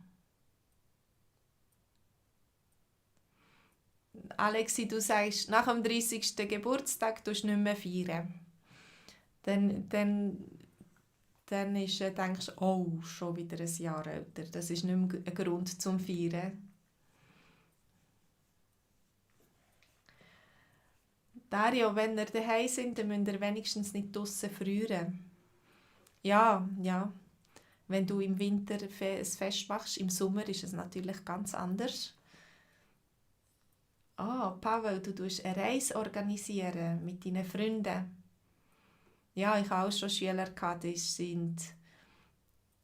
Alexi, du sagst, nach dem 30. Geburtstag tust du nicht mehr feiern. Dann denkst du, oh, schon wieder ein Jahr älter. Das ist nicht mehr ein Grund zum Feiern. Dario, wenn ihr daheim sind, dann müsst ihr wenigstens nicht draussen frieren. Ja, ja. Wenn du im Winter ein Fest machst, im Sommer ist es natürlich ganz anders. Pavel, du tust eine Reise organisieren mit deinen Freunden. Ja, ich hatte auch schon Schüler, die sind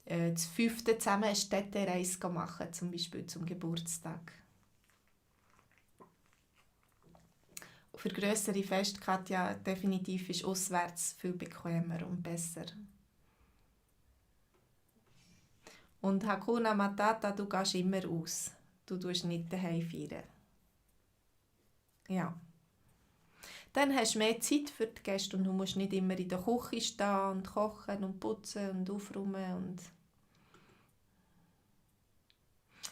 das 5. zusammen eine Städtereise machen, zum Beispiel zum Geburtstag. Für grössere Feste, Katja, definitiv ist auswärts viel bequemer und besser. Und Hakuna Matata, du gehst immer aus. Du tust nicht daheim feiern. Ja. Dann hast du mehr Zeit für die Gäste und du musst nicht immer in der Küche stehen und kochen und putzen und aufräumen. Und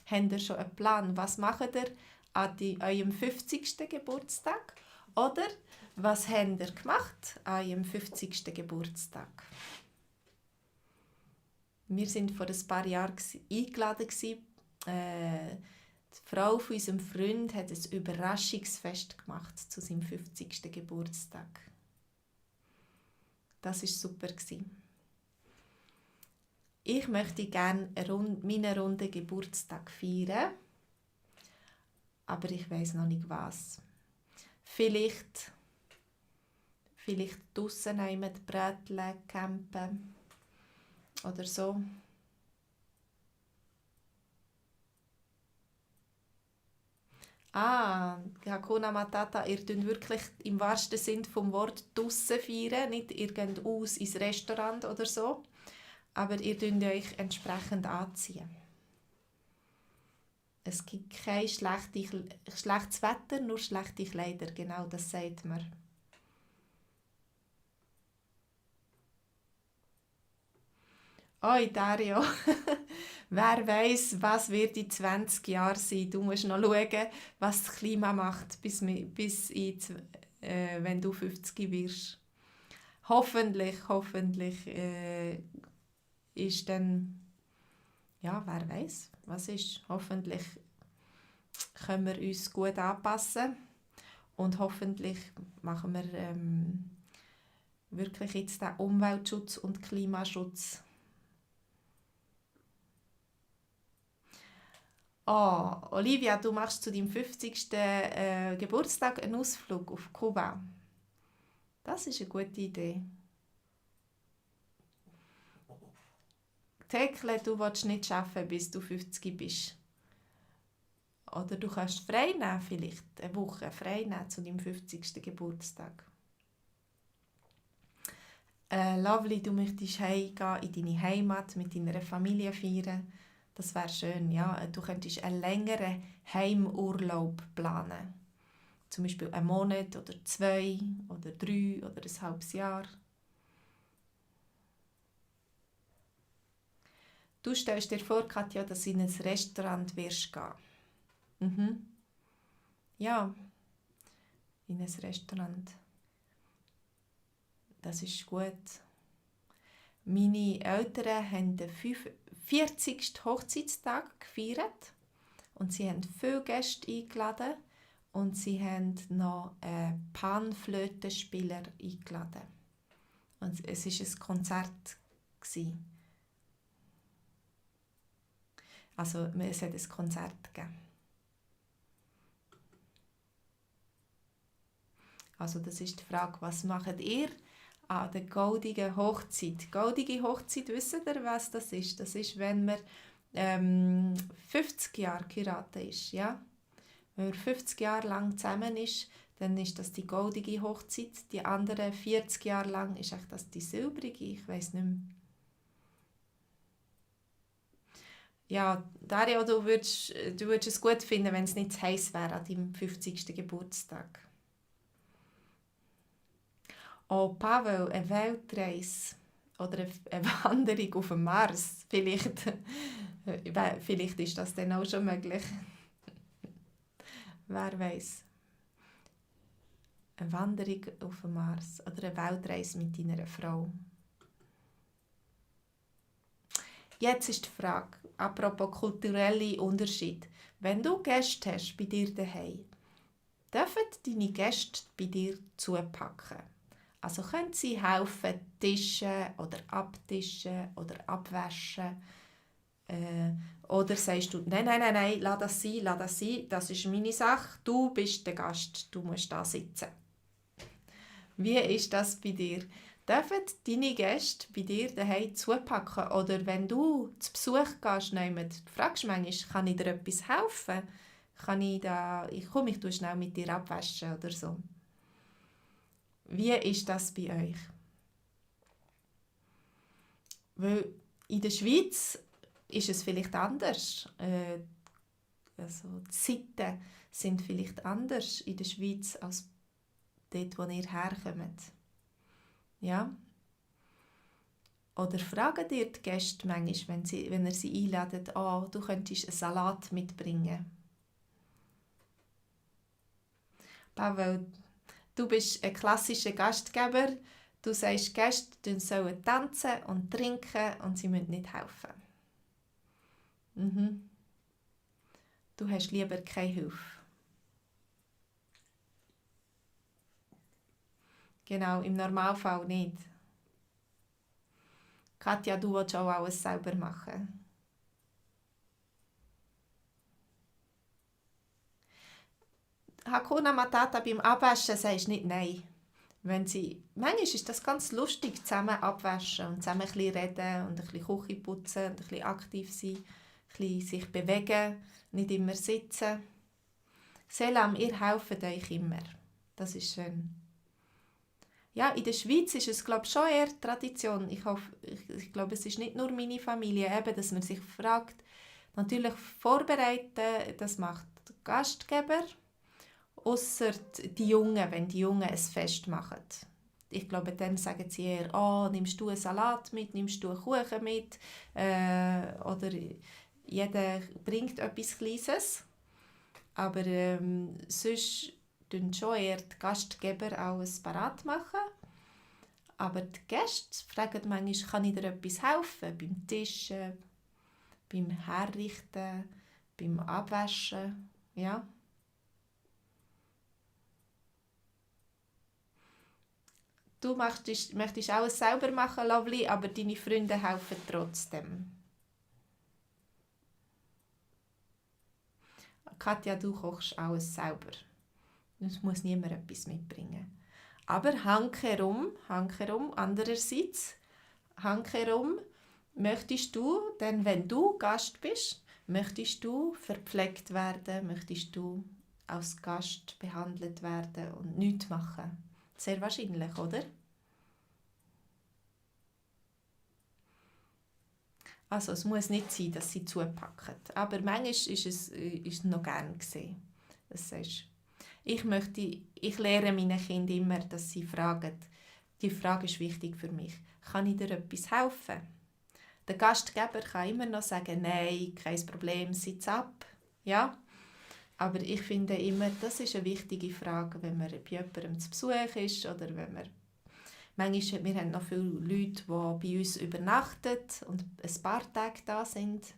habt ihr schon einen Plan? Was macht ihr an eurem 50. Geburtstag? Oder was habt ihr gemacht an eurem 50. Geburtstag? Wir waren vor ein paar Jahren eingeladen. Die Frau von unserem Freund hat ein Überraschungsfest gemacht zu seinem 50. Geburtstag. Das war super. Ich möchte gerne meinen runden Geburtstag feiern, aber ich weiß noch nicht was. Vielleicht draussen mit Bräteln, campen oder so. Hakuna Matata, ihr tut wirklich im wahrsten Sinn vom Wort draussen feiern, nicht ihr geht aus ins Restaurant oder so, aber ihr tut euch entsprechend anziehen. Es gibt kein schlechtes Wetter, nur schlechte Kleider, genau das sagt man. Oi Dario, wer weiss, was wird in 20 Jahren sein? Du musst noch schauen, was das Klima macht, wenn du 50 wirst. Hoffentlich ist dann, ja, wer weiß, was ist. Hoffentlich können wir uns gut anpassen und hoffentlich machen wir wirklich jetzt den Umweltschutz und Klimaschutz. Oh, Olivia, du machst zu deinem 50. Geburtstag einen Ausflug auf Kuba. Das ist eine gute Idee. Thekle, du willst nicht arbeiten, bis du 50 bist. Oder du kannst frei nehmen, vielleicht eine Woche frei nehmen zu deinem 50. Geburtstag. Lovely, du möchtest heimgehen in deine Heimat, mit deiner Familie feiern. Das wäre schön, ja. Du könntest einen längeren Heimurlaub planen. Zum Beispiel einen Monat oder 2 oder 3 oder ein halbes Jahr. Du stellst dir vor, Katja, dass du in ein Restaurant wirst gehen. Mhm. Ja, in ein Restaurant. Das ist gut. Meine Eltern haben den 40. Hochzeitstag gefeiert und sie haben viele Gäste eingeladen und sie haben noch einen Panflötenspieler eingeladen. Und es war ein Konzert. Also es hat ein Konzert gegeben. Also das ist die Frage, was macht ihr an der goldigen Hochzeit? Goldige Hochzeit, wisst ihr, was das ist? Das ist, wenn man 50 Jahre geheiratet ist. Ja? Wenn man 50 Jahre lang zusammen ist, dann ist das die goldige Hochzeit. Die anderen 40 Jahre lang ist das die silbrige, ich weiss nicht mehr. Ja, Dario, du würdest es gut finden, wenn es nicht zu heiß wäre an deinem 50. Geburtstag. Oh, Pavel, eine Weltreise oder eine Wanderung auf dem Mars, vielleicht ist das dann auch schon möglich. Wer weiß. Eine Wanderung auf dem Mars oder eine Weltreise mit deiner Frau. Jetzt ist die Frage, apropos kulturelle Unterschied. Wenn du Gäste hast bei dir daheim, dürfen deine Gäste bei dir zupacken? Also können sie helfen, tischen oder abtischen oder abwaschen? Oder sagst du, nein, lass das sein, das ist meine Sache, du bist der Gast, du musst da sitzen. Wie ist das bei dir? Dürfen deine Gäste bei dir daheim zupacken? Oder wenn du zu Besuch gehst, fragst du manchmal, kann ich dir etwas helfen? Ich tue schnell mit dir abwaschen oder so. Wie ist das bei euch? Weil in der Schweiz ist es vielleicht anders. Also die Zeiten sind vielleicht anders in der Schweiz als dort, wo ihr herkommt. Ja? Oder fragen dir die Gäste manchmal, wenn ihr sie einladet, oh, du könntest einen Salat mitbringen. Pavel, du bist ein klassischer Gastgeber. Du sagst, Gäste sollen tanzen und trinken und sie müssen nicht helfen. Mhm. Du hast lieber keine Hilfe. Genau, im Normalfall nicht. Katja, du willst auch alles selber machen. Hakuna Matata beim Abwaschen sagst nicht nein. Manchmal ist das ganz lustig, zusammen abwaschen und zusammen ein bisschen reden und ein bisschen Küche putzen und ein bisschen aktiv sein, ein bisschen sich bewegen, nicht immer sitzen. Selam, ihr helft euch immer. Das ist schön. Ja, in der Schweiz ist es, glaube ich, schon eher Tradition. Ich glaube, es ist nicht nur meine Familie, eben, dass man sich fragt. Natürlich vorbereiten, das macht der Gastgeber. Ausser die Jungen, wenn die Jungen ein Fest machen. Ich glaube, dann sagen sie eher, oh, nimmst du einen Salat mit, nimmst du einen Kuchen mit, oder jeder bringt etwas Kleines. Aber sonst tun schon eher die Gastgeber alles parat machen. Aber die Gäste fragen manchmal, kann ich dir etwas helfen? Beim Tischen, beim Herrichten, beim Abwaschen. Ja. Du möchtest alles selber machen, Lovely, aber deine Freunde helfen trotzdem. Katja, du kochst alles selber. Es muss niemand etwas mitbringen. Aber hankerum, andererseits, hankerum, möchtest du, denn wenn du Gast bist, möchtest du verpflegt werden, möchtest du als Gast behandelt werden und nichts machen. Sehr wahrscheinlich, oder? Also es muss nicht sein, dass sie zupacken. Aber manchmal ist es noch gern gesehen. Das sagst. Ich lehre meinen Kindern immer, dass sie fragen. Die Frage ist wichtig für mich. Kann ich dir etwas helfen? Der Gastgeber kann immer noch sagen, nein, kein Problem, sitz ab. Ja? Aber ich finde immer, das ist eine wichtige Frage, wenn man bei jemandem zu Besuch ist oder wenn man... Manchmal, wir haben noch viele Leute, die bei uns übernachten und ein paar Tage da sind.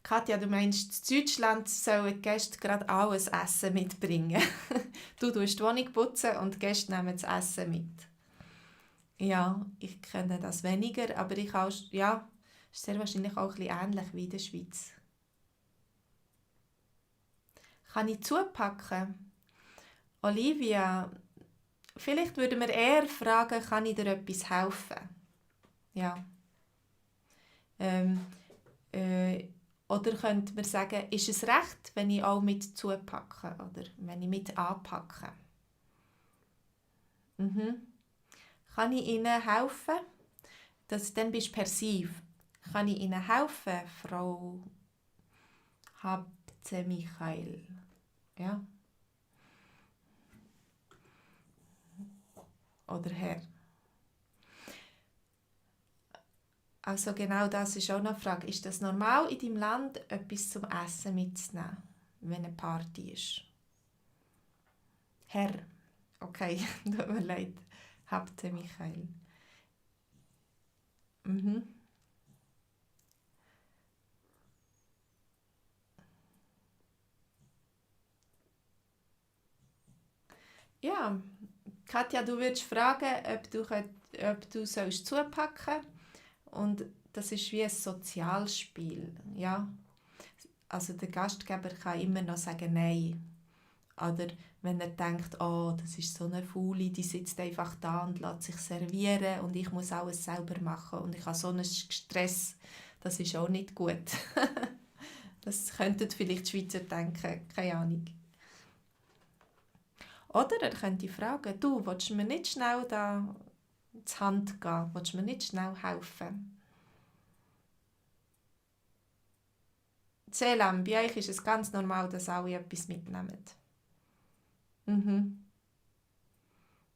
Katja, du meinst, in Deutschland sollen die Gäste gerade alles Essen mitbringen. Du tust die Wohnung putzen und die Gäste nehmen das Essen mit. Ja, ich kenne das weniger, aber ich auch, ja, ist sehr wahrscheinlich auch ein bisschen ähnlich wie in der Schweiz. Kann ich zupacken? Olivia, vielleicht würden wir eher fragen, kann ich dir etwas helfen? Ja. Oder könnte man sagen, ist es recht, wenn ich auch mit zupacke oder wenn ich mit anpacke? Kann ich Ihnen helfen? Dann bist du persiv. Kann ich Ihnen helfen, Frau Habte Michael? Ja. Oder Herr. Also genau das ist auch noch eine Frage. Ist das normal in deinem Land, etwas zum Essen mitzunehmen, wenn eine Party ist? Herr. Okay, tut mir leid. Habte Michael. Ja, Katja, du würdest fragen, ob du sollst zupacken und das ist wie ein Sozialspiel, ja. Also der Gastgeber kann immer noch sagen Nein. Oder wenn er denkt, oh, das ist so eine Faule, die sitzt einfach da und lässt sich servieren und ich muss alles selber machen und ich habe so einen Stress, das ist auch nicht gut. Das könnten vielleicht die Schweizer denken, keine Ahnung. Oder er könnte fragen, du, willst du mir nicht schnell da zur Hand gehen? Willst du mir nicht schnell helfen? Selam, bei euch ist es ganz normal, dass alle etwas mitnehmen.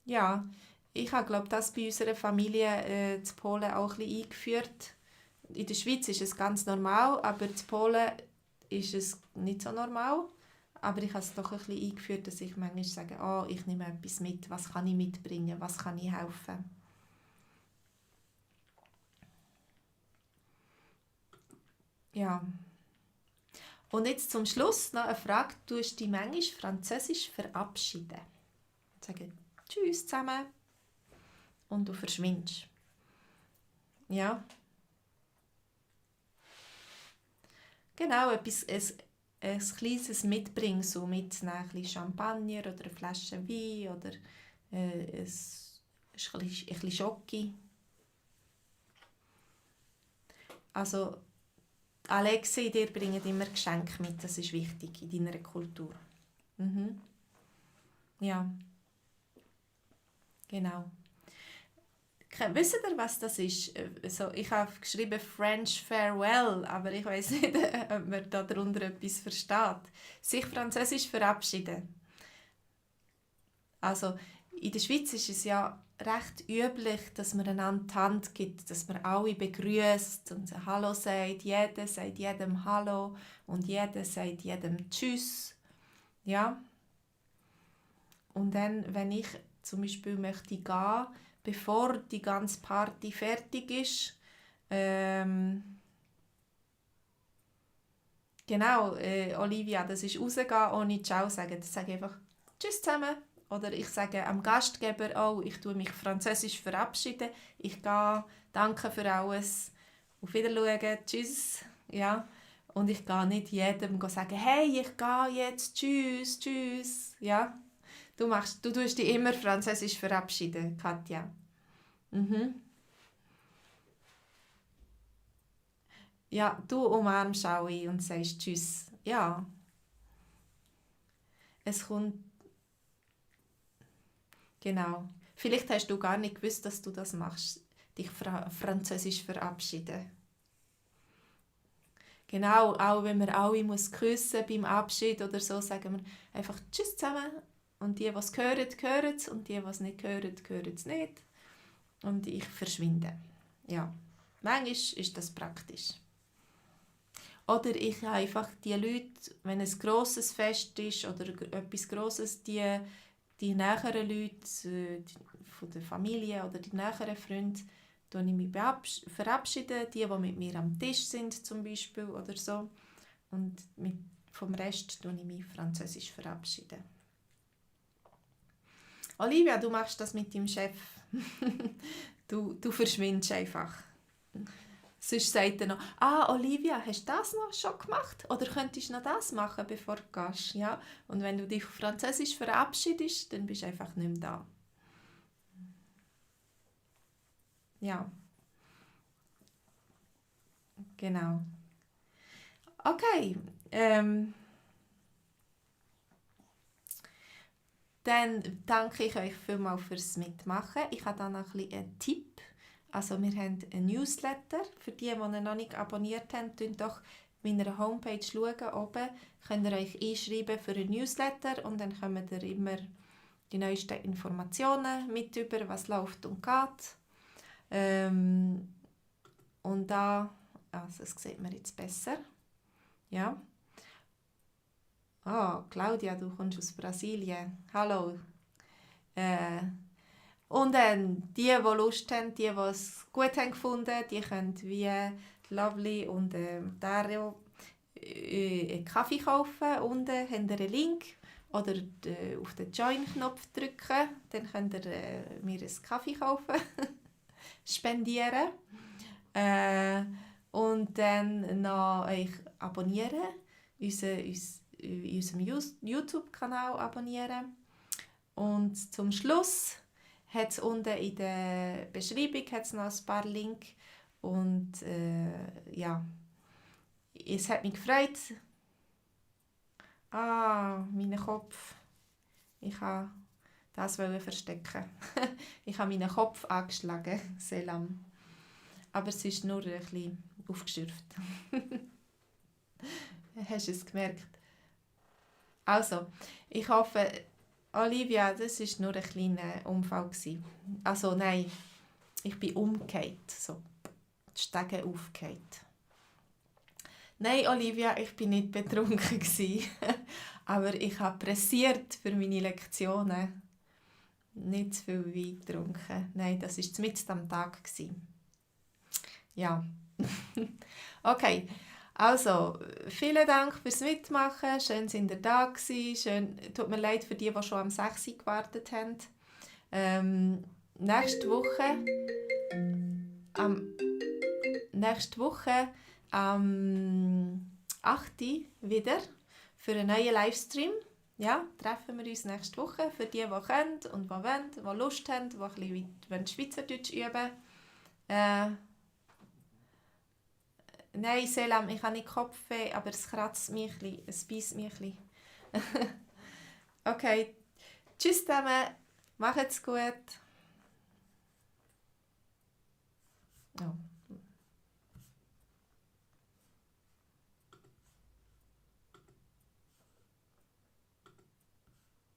Ja, ich habe glaube das bei unserer Familie in Polen auch ein bisschen eingeführt. In der Schweiz ist es ganz normal, aber in Polen ist es nicht so normal. Aber ich habe es doch ein bisschen eingeführt, dass ich manchmal sage, oh, ich nehme etwas mit, was kann ich mitbringen, was kann ich helfen. Ja. Und jetzt zum Schluss noch eine Frage. Du dich manchmal französisch verabschieden? Sagen Tschüss zusammen und du verschwindest. Ja. Genau, ein kleines Mitbringsel mitnehmen, ein bisschen Champagner oder eine Flasche Wein oder ein bisschen Schoki. Also Alexei, dir bringen immer Geschenke mit, das ist wichtig in deiner Kultur. Ja, genau. Wisst ihr, was das ist? Also, ich habe geschrieben French Farewell, aber ich weiß nicht, ob man darunter etwas versteht. Sich französisch verabschieden. Also, in der Schweiz ist es ja recht üblich, dass man einander die Hand gibt, dass man alle begrüßt und Hallo sagt. Jeder sagt jedem Hallo und jeder sagt jedem Tschüss. Ja. Und dann, wenn ich zum Beispiel möchte gehen, bevor die ganze Party fertig ist, genau, Olivia, das ist rausgehen ohne Ciao sagen. Das sage ich einfach Tschüss zusammen. Oder ich sage am Gastgeber, oh, ich tue mich französisch verabschieden. Ich gehe, danke für alles, auf Wiedersehen, tschüss. Ja. Und ich gehe nicht jedem sagen, hey, ich gehe jetzt, tschüss, tschüss. Ja. Du tust dich immer französisch verabschieden, Katja. Mhm. Ja, du umarmst alle und sagst tschüss. Ja, es kommt, genau. Vielleicht hast du gar nicht gewusst, dass du das machst, dich französisch verabschieden. Genau, auch wenn wir alle muss küssen beim Abschied oder so, sagen wir einfach Tschüss zusammen. Und die, die es hören, hören es. Und die, die es nicht hören, hören es nicht. Und ich verschwinde. Ja, manchmal ist das praktisch. Oder ich einfach die Leute, wenn es ein grosses Fest ist oder etwas Grosses, die näheren Leute von der Familie oder die näheren Freunde, verabschiede ich mich verabschieden, die mit mir am Tisch sind zum Beispiel oder so. Und vom Rest verabschiede ich mich französisch verabschieden. Olivia, du machst das mit deinem Chef. du verschwindest einfach. Sonst sagt er noch, Olivia, hast du das noch schon gemacht? Oder könntest du noch das machen, bevor du gehst? Ja? Und wenn du dich auf Französisch verabschiedest, dann bist du einfach nicht mehr da. Ja, genau. Okay, dann danke ich euch vielmals fürs Mitmachen. Ich habe dann noch einen Tipp. Also wir haben einen Newsletter. Für die ihn noch nicht abonniert haben, schaut doch meiner Homepage schauen. Oben könnt ihr euch einschreiben für einen Newsletter und dann kommt ihr immer die neuesten Informationen mit über, was läuft und geht. Und da, also das sieht man jetzt besser. Ja. Claudia, du kommst aus Brasilien. Hallo. Und dann die Lust haben, die es gut haben gefunden, die können wie Lovely und Dario einen Kaffee kaufen. Unten habt ihr einen Link oder auf den Join-Knopf drücken. Dann könnt ihr mir einen Kaffee kaufen, spendieren. Und dann noch euch abonnieren, unserem YouTube-Kanal abonnieren. Und zum Schluss hat es unten in der Beschreibung noch ein paar Links. Und ja, es hat mich gefreut. Mein Kopf. Ich wollte das verstecken. Ich habe meinen Kopf angeschlagen, Selam. Aber es ist nur ein bisschen aufgeschürft. Hast du es gemerkt? Also, ich hoffe, Olivia, das war nur ein kleiner Unfall. Also nein, ich bin umgekehrt, so die Stege aufgekehrt. Nein, Olivia, ich bin nicht betrunken aber ich habe pressiert für meine Lektionen. Nicht zu viel Wein getrunken. Nein, das war mitten am Tag. Ja. Okay. Also, vielen Dank fürs Mitmachen. Schön, sind ihr da gewesen. Schön, tut mir leid für die schon am 6 Uhr gewartet haben. Nächste Woche am 8. Uhr wieder für einen neuen Livestream. Ja, treffen wir uns nächste Woche für die können und die wollen, die Lust haben, die ein bisschen Schweizerdeutsch üben. Nein, Selam, ich habe nicht Kopfweh, aber es kratzt mich ein bisschen, es beißt mich ein bisschen. Okay, tschüss zusammen, macht's gut. Oh.